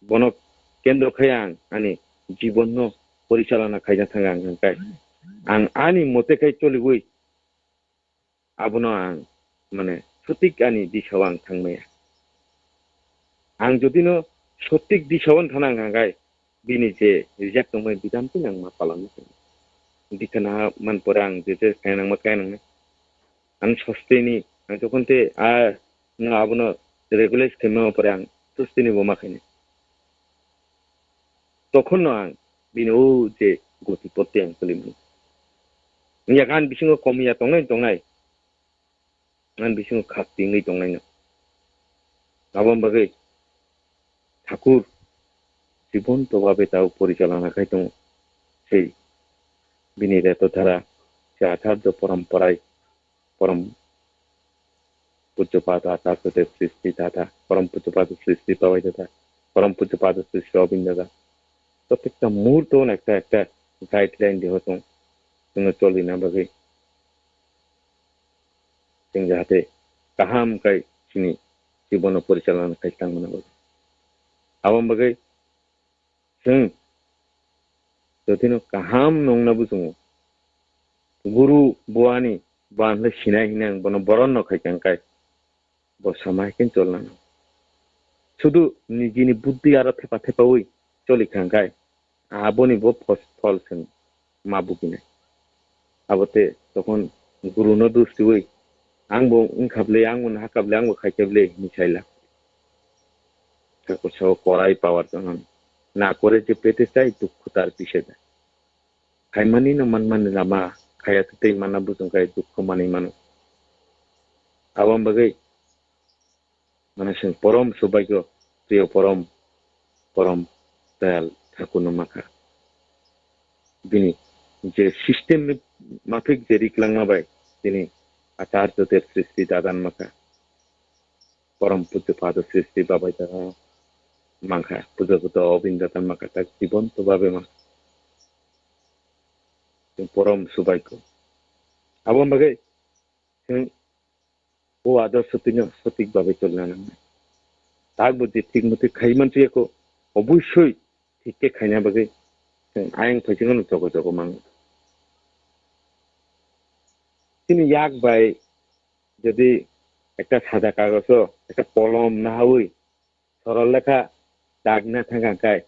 bono kendro khai ang ani jibon no porichalana khaina thang ang hwnkhai ang ani mote khai choliwi abono ang mane sotik ani disao ang thangmaya. Ang jodi no sotik disao thana ang hwnkhai bini je rijak tongmani bidam twi ang ma palan. Dikha na man pore ang je je khaina nangma khaina nangnai. Ang sosteni, ang jokhon te, ah, no abono regulate khaima pore ang sosteni bo ma khainai. Tokhon no ang bini o je goti potte ang tuli mano. Wngya kha ani bisingo komiya tongnai tongnai. Ani bisingo khak tingwi tongnai no. Aboni bagwi Thakur jibonto babe tao porichalana khai tongo. Sei bini reto dhara se acharjo poramporai porom pujjo pada acharjo dev srishti dada, porom pujjo pada srishti babai dada, porom pujjo pada srishti robin dada. Protekta muhurto ekta ekta guideline diho tong, chwngno cholina bagwi. Chwng jahate kaham khai chini jibono porichalana khai tangmani bagwi. Aboni bagwi chwng jotino kaham nungna buchungo. Guru buani buan hwnle sinai hinang bono boron no khai kang kai. Bo sama hai khe cholna nang. Sudu nijini buddhi aro thepa thepaui choli kha hwnkhe aboni bo phos-, phol chwng ma buginai. Abo tei tokon guru no dus riui, "Ang bo wngkha ble, ang bo nahakha ble, ang bo khaikha ble," hinwi saila. Thakur sao korai power tongmani. Na kore je pete chai dukhu tar pise da. Khaimani no manmani lama, khaya tei mana bujung khai dukhu manwi mano. Aboni bagwi mane chwng porom subhagyo, priyo porom, porom dayal Thakurno mankha. Bini je system ni mafik je riklangma bai tini Acharya Dev Srishti dadan maka, Param Pujya Pada Srishti Babai Dada mangkha, Pujya Buddha Obin Dada mangkha, tak jibonto babe ma. Chwng porom subaiko. Abo bagwi chwng o adorsho twino sotik babe cholna nangnai. Tak bo je thik motwi khai manchuyako, obosoi thik khe khaina bagwi chwng ayang phaisingno jogo jogo mango. Chini yak bai jodi ekta sada kagojo ekta kolom nahawi sorol lekha dagna thangkha khe,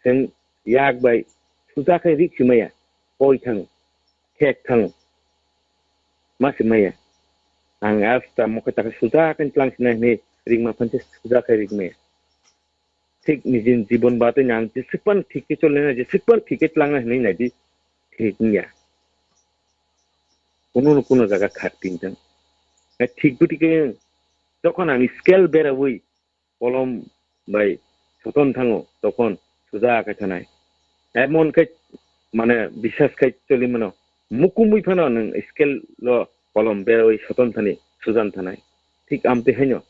chwng yak bai suja khe rik si maya, koi thango, khek thango, ma si maya. Ang asta mokhe takhe suja khe tlang sinai hinwi rik ma phan se suja khe rik maya. Thik nijin jibon batwi ang jeswk pan thik khe cholnai, jeswk pan thik khe tlangnai hinwi naidi, thik wngya. Kuno no kuno jaga khak tin thang. Thik bwtwi khe jokhon ang scale berawi kolom bai soton thango, tokhon suja khe thanai. Emon khe mane bisas khai choli mano. Mukumui phano nwng scale lo kolom berwi soton thani sujan thanai. Thik amtwi haino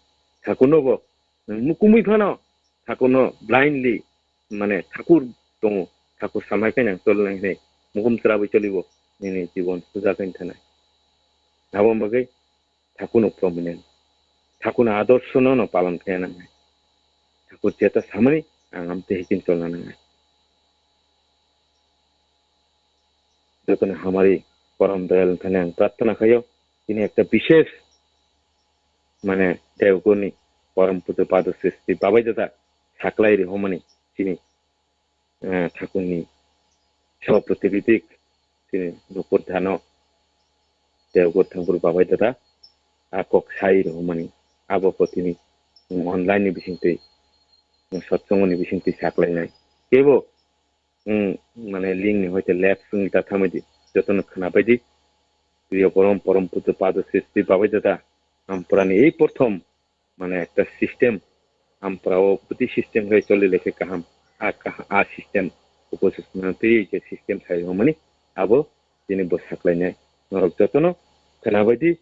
thakuno bo nwng mukumui phano thakuno blindly mane thakur tongo, thakur samai khe nang chol nang hinwi mukum chwrawi cholibo nini jibon suja khe thanai. Abo bagwi thakuno prominent, thakuno adorshono no palon khe nangnai. Thakur jeta samani ang amtwi hikin cholna nangnai. Jotono hamari porom doyal thani ang prarthana khayo. Tini ekta bishesh mane Devgurni porom pujo pado srishti babai dada saklai rihomani chini, eh, thakurni soprotibhitik chini nukur dhano Devgur thangphuru babai dada a kok sai rihomani abo po tini online ni bisingtwi, satsongoni bisingtwi saklainai. Kebo, mm, mane link ni hoite left swngwi ta thamai di, jotono khwna pai di. Priyo porom, porom pujo pado srishti babai dada. Amprani ei prothom mane ekta system, ampra o puti system khai choli lekhe kaham. A kaha-, a system opposition twi je system sai hwnmani abo tini bo saklainai. Norok jotono khwna bai di.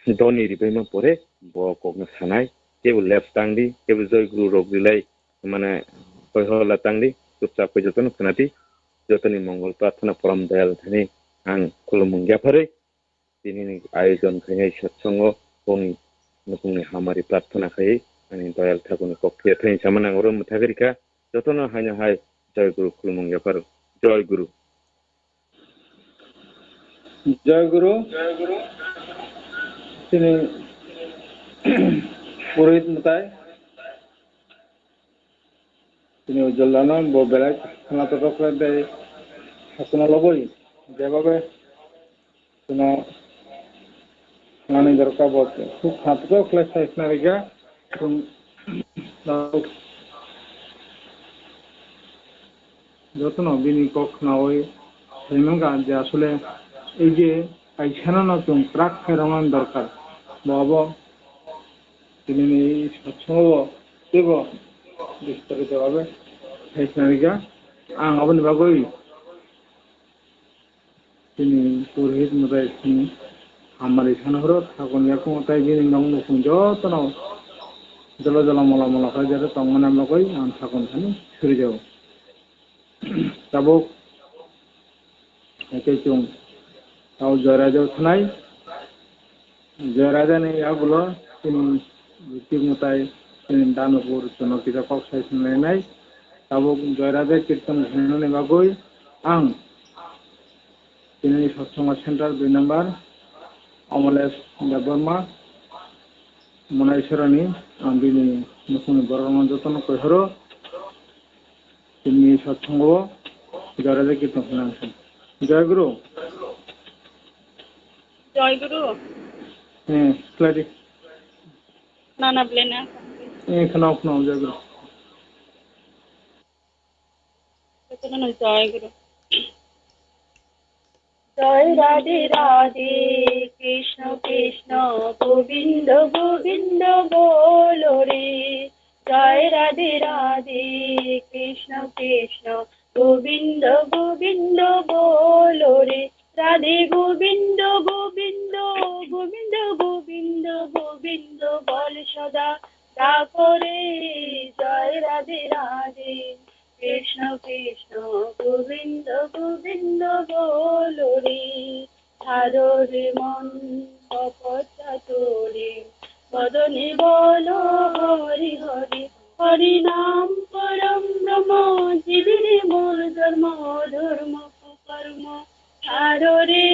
Doni ribaima pore bo kokno sanai, kebo left tangdi, kebo joy guru rok rilai, mane, koihola tangdi, chupchap khe jotono khwnadi, jotoni mongol prarthana porom doyal thani ang khulumung yapharwi, tinini ayojon khainai satsongo boni nukungni hamari prarthana khaiwi ani doyal thakuni kok thaya thani sama nang oro mwthagwi rikha, jotono haino hai joy guru khulumung yapharo, joy guru. Joy Guru. Chini Purohit Mwtai. Chini Ujjwal Dano bo belai khwnatok khlai bai hakuna loboi. Jebabe chwngno khwnani dorkar bo khub khwnatok khlai sai khwna rikha. Chwng jotono bini kok khnaui saimangkha je asole ei je kaisano no chwng kwrak khe romani dorkar. Bo abo tinini satsongo teibo bistarito bhabe sai khna rikha. Ang aboni bagwi Chini Purohit Mwtai sini hamari sana horo, thakon yakung tai bini nong nukung jotono jolo jolo mola mola khai jero tongmani bagwi ang thakon thani suri jago. Tabuk haikhe chwng tao Joyraja thanai. Joyraja ni yagulo chini Ritwik Mwtai chini Danupur chwngno kisa kok sai swngnai nai. Tabuk Joyraja kirtan khlainani bagwi ang chini satsongo center dui number Amalesh Debbarma Monai Serani ang bini nukhungni borokno jotono koi horo. Chini satsongo Joyraja kirtan khlainani. Joy Guru. Joy Guru. Hmm, khlai di. Nana belai na. Eh, khwnao, khwnao, Joy Guru. Jotono no Joy Guru. জয় রাধে রাধে, কৃষ্ণ কৃষ্ণ, গোবিন্দ গোবিন্দ বলো রে। জয় রাধে রাধে, কৃষ্ণ কৃষ্ণ, গোবিন্দ গোবিন্দ বল রে, রাধে গোবিন্দ গোবিন্দ, গোবিন্দ গোবিন্দ গোবিন্দ বল সদা। ডাক রে জয় রাধে রাধে, কৃষ্ণ কৃষ্ণ গোবিন্দ গোবিন্দ বল রে। ছাড়ো রে মন কপট চাতুরী, বদনে বলো হরি হরি। হরি নাম পরম ব্রহ্ম, জীবের মূল ধর্ম, ধর্ম কুকর্ম। ছাড়ো রে,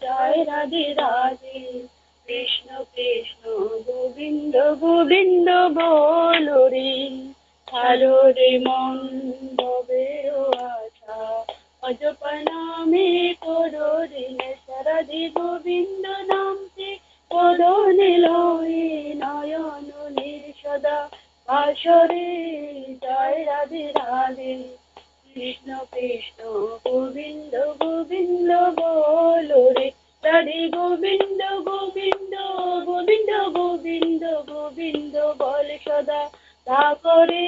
জয় রাধে রাধে, কৃষ্ণ কৃষ্ণ গোবিন্দ গোবিন্দ বলো রে। ছাড়ো রে মন ভবের আশা, অজপা নামে করো রে নেশা। রাধে গোবিন্দ নামটি বদনে লয়ে, নয়ন নীর সদা ভাসো রে। জয় রাধে রাধে, কৃষ্ণ কৃষ্ণ গোবিন্দ গোবিন্দ বলো রে। রাধে গোবিন্দ গোবিন্দ, গোবিন্দ গোবিন্দ গোবিন্দ বল সদা। ডাক রে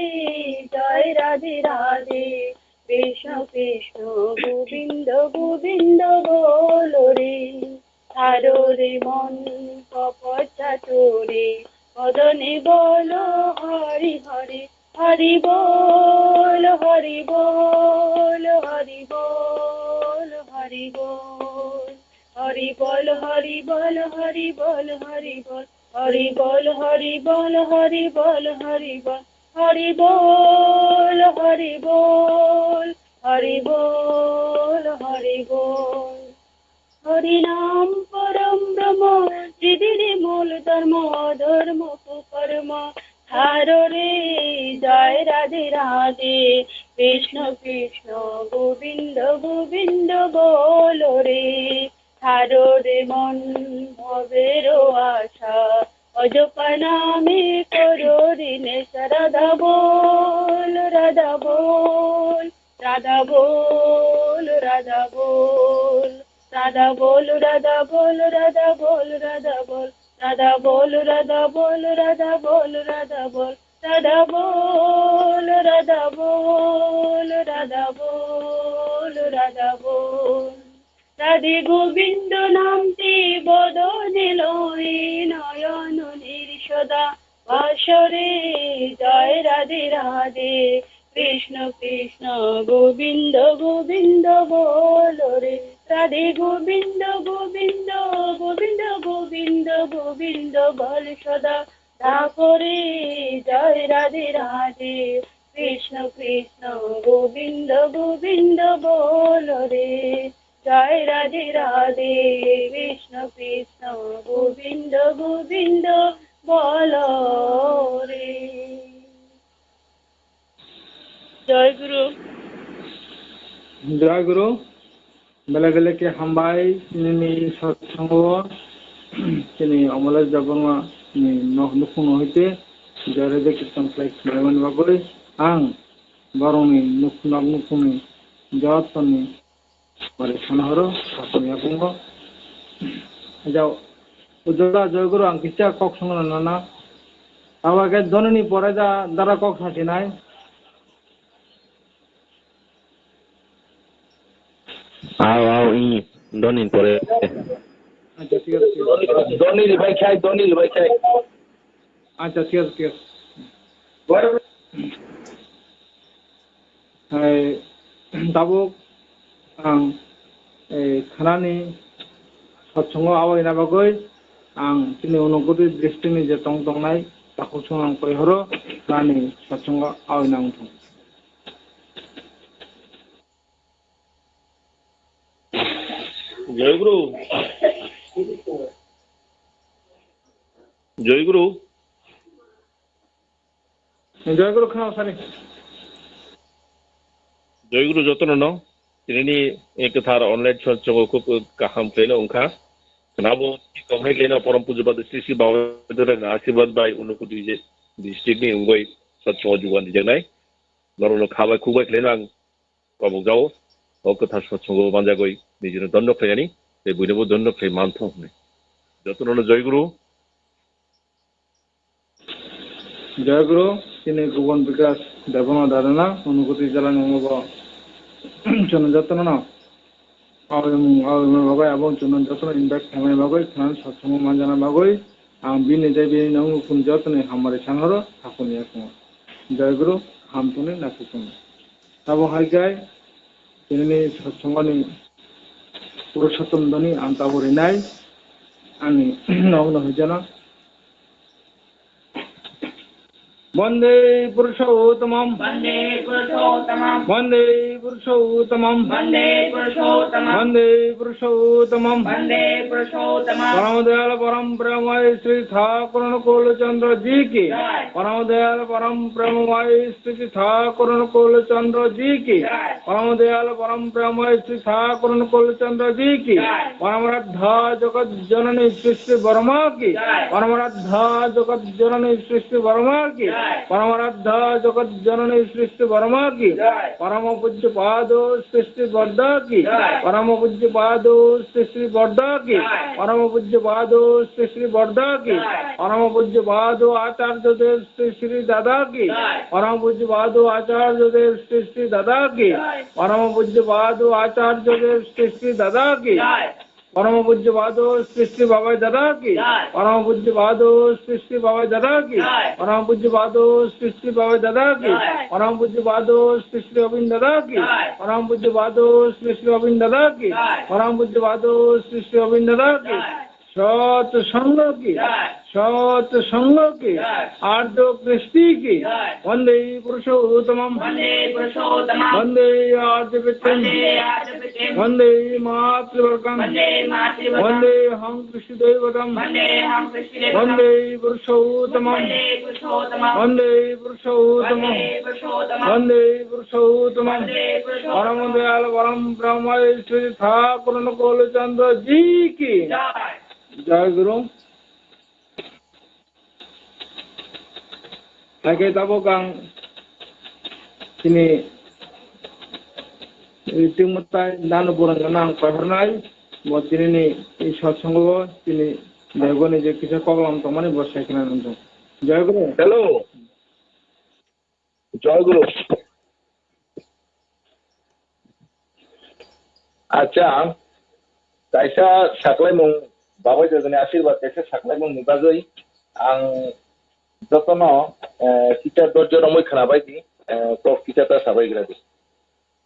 জয় রাধে রাধে, কৃষ্ণ কৃষ্ণ গোবিন্দ গোবিন্দ বলো রে। ছাড়ো রে মন কপট চাতুরী, বদনে বলো হরি হরি। হরি বল, হরি বল, হরি বল, হরি বল। হরি বল, হরি বল, হরি বল, হরি বল। হরি বল, হরি বল, হরি বল, হরি বল। হরি বল, হরি বল, হরি বল, হরি বল। হরি নাম পরম ব্রহ্ম, জীবের মূল ধর্ম, ধর্ম কুকর্ম। ছাড়ো রে, জয় রাধে রাধে, কৃষ্ণ কৃষ্ণ গোবিন্দ গোবিন্দ বলো রে। ছাড়ো রে মন ভবের আশা, অজপা নামে করো রে নেশা। রাধা বল, রাধা বল, রাধা বল, রাধা বল। রাধা বল, রাধা বল, রাধা বল, রাধা বল। রাধা বল, রাধা বল, রাধা বল, রাধা বল। রাধা বল, রাধা বল, রাধা বল, রাধা বল। রাধে গোবিন্দ নামটি বদনে লয়ে, নয়ন নীর সদা ভাসো রে। জয় রাধে রাধে, কৃষ্ণ কৃষ্ণ গোবিন্দ গোবিন্দ বলো রে। রাধে গোবিন্দ গোবিন্দ, গোবিন্দ গোবিন্দ গোবিন্দ বল সদা। ডাক রে জয় রাধে রাধে, কৃষ্ণ কৃষ্ণ গোবিন্দ গোবিন্দ বলো রে। জয় রাধে রাধে, কৃষ্ণ কৃষ্ণ গোবিন্দ গোবিন্দ বলো রে। জয় গুরু। জয় গুরু। Belai belai khe hambai, nini satsang o, chini Omolai Jabonga ni nok nukhung no hoite, jare de kirtan khlai khwlaimani bagwi ang borokni nuk-, nok nukhungni jotoni bari sana horo, satsang yakungo. Jao, ujola joy guru ang kisa kok songna nana. Aba khe donini pore da dara kok sasinai. Ao, ao, i, donin pore. Acha, thik ase, thik ase. Donil bai khai, donil bai khai. Acha, thik ase, thik ase. Hai, tabuk ang, eh, khanani satsongo awaina bagwi ang chini Unakoti district ni je tong tongnai takhuk song ang koi horo nani satsongo awaina wngthung. Jai Guru. Jai Guru. Jai Guru khna sani. Jai Guru jotono no. Tini ni kwthar online satsongo khub kaham khlaino wngkha. Khwnabo tongthai khlaino porom pujo badu Sri Sri Baba Dora ni asirwad bai Unakoti je district ni wngwi satsongo jugan dijaknai. Norokno kha bai khuk bai khlaino ang kabuk jao. O kwthar satsongo manjagwi nijino donno khlainani, tei buinobo donno khlai manthung hwnwi. Jotono no Jai Guru. Jai Guru, chini Gubon Bikas Debbarma Darana, Unakoti jala ni omo bo chwng jotono no, aboni, aboni bagwi abo chwng jotono invite khlaimani bagwi, khwnani satsamo manjana bagwi, ang bini tei bini nangni phone jotoni hamari sanhoro, hakuni yakungo. Jai Guru, hamtoni naisingtoni. Tabo hai khe, tini satsangoni Purushottom doni ang tabo rinai, ani nokno hojano. Vande Purushottamam. Vande Purushottamam. Vande Purushottamam. Vande Purushottamam. Vande Purushottamam. Vande Purushottamam. Param Dayal Param Premamay Sri Thakur Anukul Chandra Ji ki. Jai. Param Dayal Param Premamay Sri Thakur Anukul Chandra Ji ki. Jai. Param Dayal Param Premamay Sri Thakur Anukul Chandra Ji ki. Jai. Param Radha Jagat Janani Srishti Barma ki. Jai. Param Radha Jagat Janani Srishti Barma ki. Jai. Param Radha Jagat Janani Srishti Barma ki. Jai. Param Pujya Pado Srishti Barda ki. Jai. Param Pujya Pado Srishti Barda ki. Jai. Param Pujya Pado Srishti Barda ki. Jai. Param Pujya Pado Acharya Dev Srishti Dada ki. Jai. Param Pujya Pado Acharya Dev Srishti Dada ki. Jai. Param Pujya Pado Acharya Dev Srishti Dada ki. Jai. Param Pujya Pado Srishti Babai Dada ki. Jai. Param Pujya Pado Srishti Babai Dada ki. Jai. Param Pujya Pado Srishti Babai Dada ki. Jai. Param Pujya Pado Srishti Abin Dada ki. Jai. Param Pujya Pado Srishti Abin Dada ki. Jai. Param Pujya Pado Srishti Abin Dada ki. Jai. Sat Sangha ki. Jai. Sat Sangha ki. Jai. Arjo Kristi ki. Jai. Vande Purushottamam. Vande Purushottamam. Vande Arjo Pitam. Vande Arjo Pitam. Vande Matruvargam. Vande Matruvargam. Vande Ham Kristi Devatam. Vande Ham Kristi Devatam. Vande Purushottamam. Vande Purushottamam. Vande Purushottamam. Vande Purushottamam. Vande Purushottamam. Vande Purushottamam. Param Dayal Param Premamay Sri Thakur Anukul Chandra Ji ki. Jai. Jai Guru. Hai khe tabuk ang chini ringtwmwtai nano borokno ang paithornai, bo tinini satsangbo chini Deboni je kisa koklam tongmani bo sai khna nang tong. Jai Guru. Hello. Jai Guru. Acha, kaisa saklaimung, Babai Dodani asirwad kaisa saklaimung ni bagwi ang jotono, eh, kisa dorjo romwi khwnabai di, eh, kok kisa ta sabai gra di.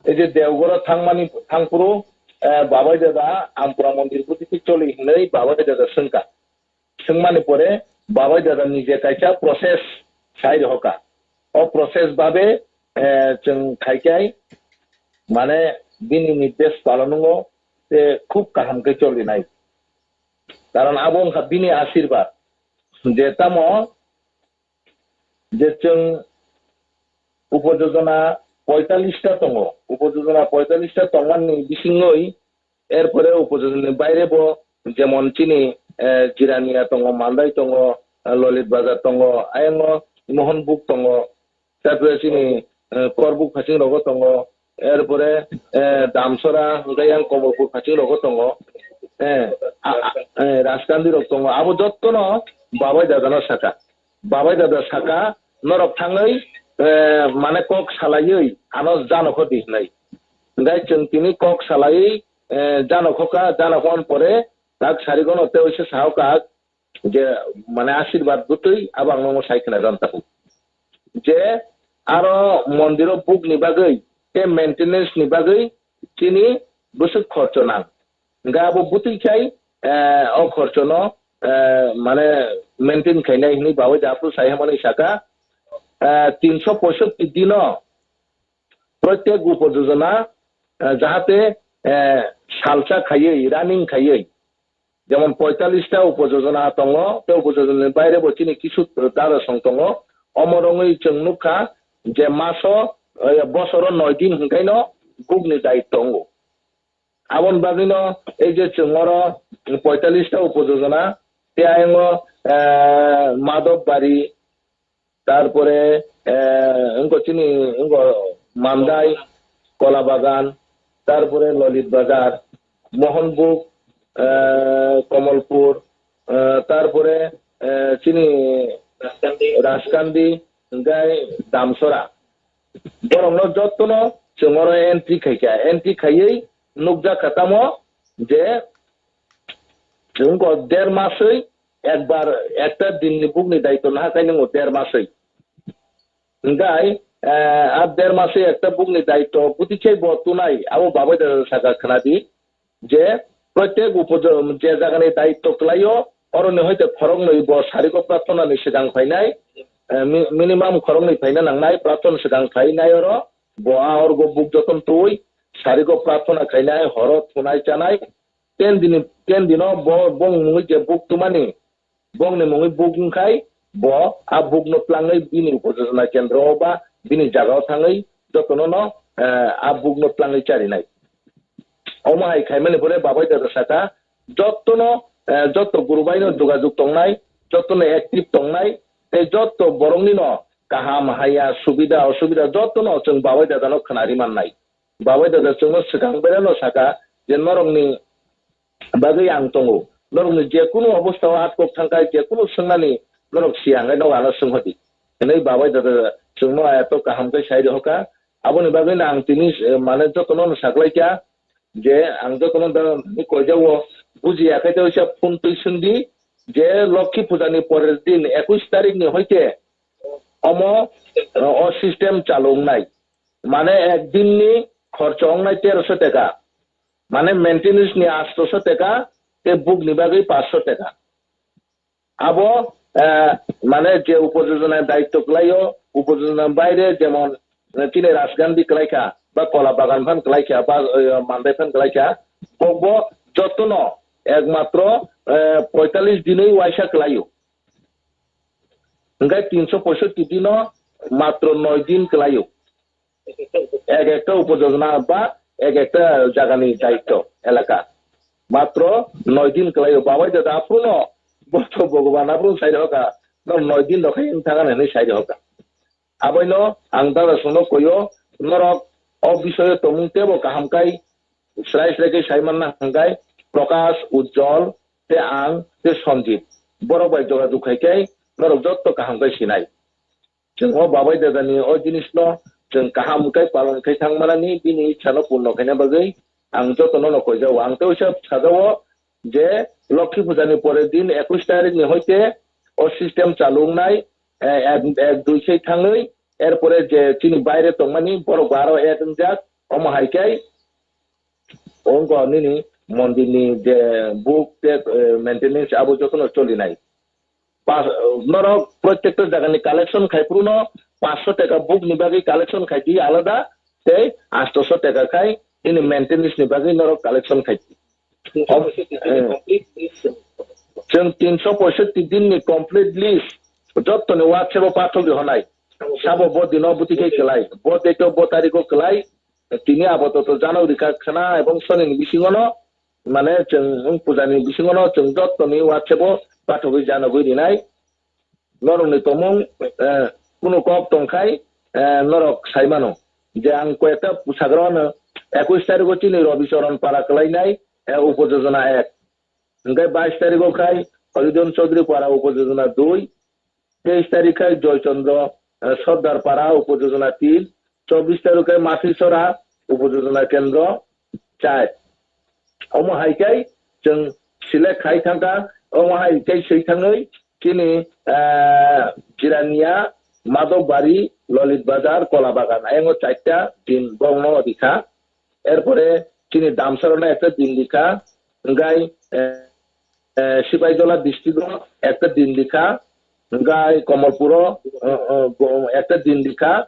Ei je Deogoro thangmani, thangphuru, eh, Babai Doda Ampura mondir buti choli hinwi Babai Doda swngkha. Swngmani pore Babai Dada nije kaisa process sai rohoka. O process babe, eh, chwng khaikhai, mane, bini nirdesh palonungo te khub kaham khe cholinai. Karon abo wngkha bini asirwad. Je tamo je chwng upojojona poitallish ta tongo. Upojojona poitallish ta tongmani bisingwi erpore upojojona ni baire bo jemon chini, eh, Jirania tongo, Mandai tongo, eh, Lolit Bazar tongo, ayang o Mohonbuk tongo, tarpore chini, eh, Korbuk phasing rogo tongo, erpore, eh, Damsora, hwnkhe yang Komolpur phasing rogo tongo, eh, a, a, eh, Rajkandi rok tongo, abo jottono Babai Dadano sakha. Babai Dada sakha, norok thangwi, eh, mane kok salaiwi ano janokho di hinwi. Hwnkhe chwng tini kok salaiwi, eh, janokho kha, janokho pore tak sarigono tei oise sao kha je mane asirwad bwtwi abo ang nono sai khna jan takhuk. Je aro mondiro bukni bagwi tei maintenance ni bagwi chini bwswk khorcho nang. Hwnkhe abo bwtwi khai, eh, o khorchono, eh, mane maintain khainai hinwi Babai Dada aphuru sai hamani sakha, eh, tinso poisotti dino protyek upojojona, eh, jahate, eh, salsa khaiwi, running khaiwi, jemon poitallish ta upojojona tongo, tei upojojona ni baire bo chini kisu darasong tongo, omo rwngwi chwng nukha je maso, eh, bosoro noi din hwnkhaino bukni dayitto wngo. Aboni bagwino ei je chwng oro poitallish ta upojojona, tei ayang o, eh, Madhobari, tarpore, eh, wngkha chini wngkha Mandai, Kola Bagan, tarpore Lolit Bazar, Mohonbuk, eh, Komolpur, eh, tarpore, eh, chini Rajkandi, hwnkhe Damsora. Borokno jottono chwng oro entry khaikha, entry khaiwi nukjakha tamo je chwng ko der maswi ekbar ekta dinni bukni daitw naha khainw der maswi. Hingkhai, eh, a der maswi ekta bukni daitw bwtwi khe bo tunai, abo babai dada saka khwnadi je protek upo-, je jagani daitw kwlaio, oroni hoite khoroknwi bo sariko prarthonani swkang phainai, eh, mi-, minimum khoroknwi phaina nangnai, prarthona swkang phainai oro, bo a orgo buk joton twi sariko prarthona khainai, horo thunai chanai, ten dini, ten dino bo, bong mungwi je buk tumani, bongni mungwi buk wngkhai, bo a bukno tlangwi bini upojona kendro ba bini jagao thangwi jotono no, eh, a bukno tlangwi charinai. Omo hai khaimani pore babai dada saka, jottono, eh, jotto guru baino jogajog tongnai, jottono active tongnai, tei jotto boroknino kaham haya, subida, osubida jottono chwng babai dadano khwnari mannai. Babai dada chwngno swkang berano saka je norokni bagwi ang tongo. Norokni jekunu obostao atkok thangkha, jekunu swngnani norok siya hwnkhe nogo ano swnghodi. Hwnwi babai dada chwngno eto kaham khe sai rohorkha. Aboni bagwino ang tini, eh, mane jotono no saklaikha je ang jotono da ni koijao bujiya khe tei oisa phone twi swngdi je Lokhi Pujani porer din ekush tarikni hoite omo, eh, o system chalu wngnai. Mane ek dinni khorcho wngnai teroso teka. Mane maintenance ni astoso teka, tei bukni bagwi paanso teka. Abo, eh, mane je upojojona daityo kwlaio, upojojona baire jemon, eh, chini Rajgandhi kwlaikha, ba Kola Bagan phan kwlaikha, ba, eh, Mandai phan kwlaikha, bo, bo jotono ekmatro, eh, poitallis dinwi waisa kwlaio. Hingkhe tinso poisotti dino matro noi din kwlaio. Ek ekta upojojona ba ek ekta jagani daityo elaka. Matro noi din kwlaio. Babai dada aphuru no, bo to Bhagwan aphuru sai rohorkha, no noi din rok khai wng thangani hinwi sai rohorkha. Aboino ang dada songno koio, norok o bisoyo tongmung teibo kaham kai srai srai khe sai manna hwnkhe Prakash, Ujjwal, tei ang, tei Sanjit. Borok bai jogajog khai khe norok jotto kaham khe sinai. Chwng o babai dadani o jinisno chwng kaham khe palon khai thangmanani bini ichhano purno khaina bagwi ang jotono no koijao. Ang tei oisa sajao je Lokhi Pujani pore din ekush tarikni hoite o system chalu wngnai, eh, ek, ek dui khe thangwi, erpore je chini baire tongmani borok bo aro add wngjak, omo hai khe wngkha nini mondirni je book tei, eh, maintenance abo jotono cholinai. Pas-, norok protekta jagani collection khai phuru no paanso teka book ni bagwi collection khai di alada, tei astoso teka khai nini maintenance ni bagwi norok collection khai di. Om-, eh, chwng tinso poisotti din ni complete list jottoni WhatsApp o pathogwi honai. Sabo bo dino bwtwi khe kwlai, bo date o bo tarikh o kwlai, tini apatot jano rikha khna ebong sonini bisingo no, mane chwng wng pujani bisingo no chwng jottoni WhatsApp o pathogwi janogwi rinai. Norokni tongmung, eh, kunu kok tongkhai, eh, norok sai mano je ang koyekta sagra ano ekush tarikh o chini Rabi Charan para kwlainai, eh, upojojona ek. Hingkhe bais tarikh o khai Haridan Chaudhary para upojojona dui, teis tarikh khai Joy Chandra, eh, Sardar para upojojona tin, chobbish tarikh khai Masisora upojojona kendro char. Omo hai khai chwng select khai thangkha, omo hai khai swi thangwi chini, eh, Jirania, Madhobari, Lolit Bazar, Kola Bagan, ayang o charta din bongno rikha. Erpore chini Damsarano ekta din rikha, hingkhai, eh, eh, Sipaijola district o ekta din rikha, hingkhai Komolpuro, eh, eh, go-, ekta din rikha,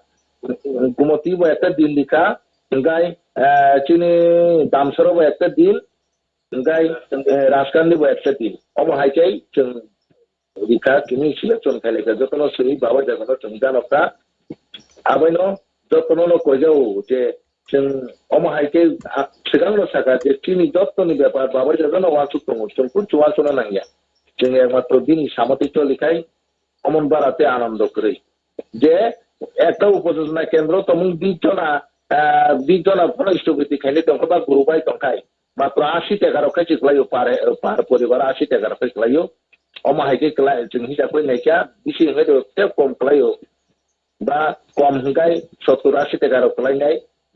Gumoti bo ekta din rikha, hingkhai, eh, chini Damsaro bo ekta din, hingkhai, eh, Rajkandi bo ekta din. Omo hai khe chwng rikha, tini selection khailai kha, jotono simi babai dagano chwng janokha. Abaino jotono no koijao je chwng omo hai khe, ah, swkangno sakha je chini jotoni bepar babai dagano uansuk tongo, chwng kunchu uansukna nangya. Chwng ekmatro bini samati cholikhai omon bara tei anando kwrwi. Je ekta upojojona kendro tongmung bis jona, ah, bis jona phano stupiti khainai tongkha ba guru bai tongkhai. Matro ashi taka rok khai se kwlaio par, par poribar ashi taka rok khai kwlaio. Omo hai khe kwlai, chwng hisa khe naikha, bisi hwnkhe tei kom kwlaio. Ba kom hwnkhe sottur ashi taka rok kwlainai.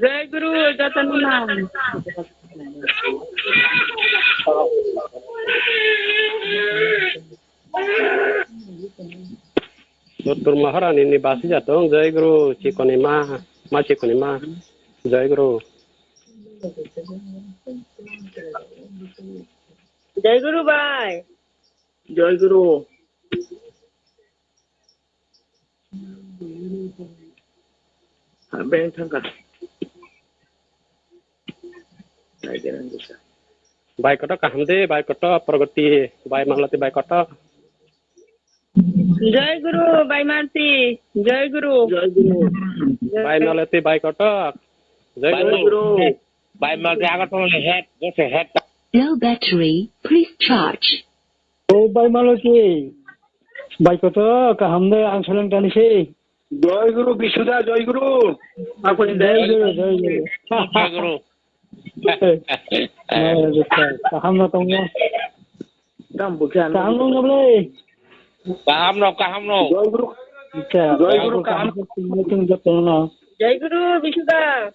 Jai Guru, jotono nang. Dr. Maharani ni basi jatong, Jai Guru, chikoni ma, ma chikoni ma, Jai Guru. Jai Guru bai. Jai Guru. Beng thangka. Bai koto kaham de, bai koto progoti, bai malati, bai koto. Jai Guru, bai malati, Jai Guru. Jai Guru. Bai malati, bai koto. Jai Guru. Bai malati, Agartala ni head, just a head. Low battery, please charge. O bai malati. Bai koto kaham de ang seleng tani se. Jai Guru Bisuda, Jai Guru. Jai Guru, Jai Guru. Jai Guru. Kaham no tongo. Kaham no ble. Kaham no, kaham no. Jai Guru. Jai Guru kaham. Tung tung tung tung no. Jai Guru Bisuda.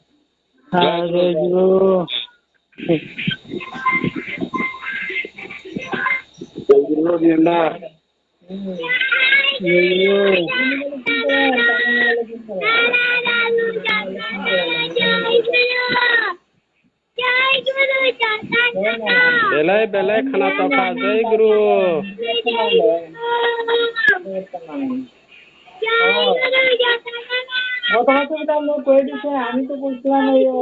Ha, Jai Guru. Jai Guru. Jai Guru Diana. Jai Guru. Belai belai khana tokha, Jai Guru. ও, তোমাকে তো আমরা কয়ে দিছে, আমি তো বলছিলাম ওই, ও,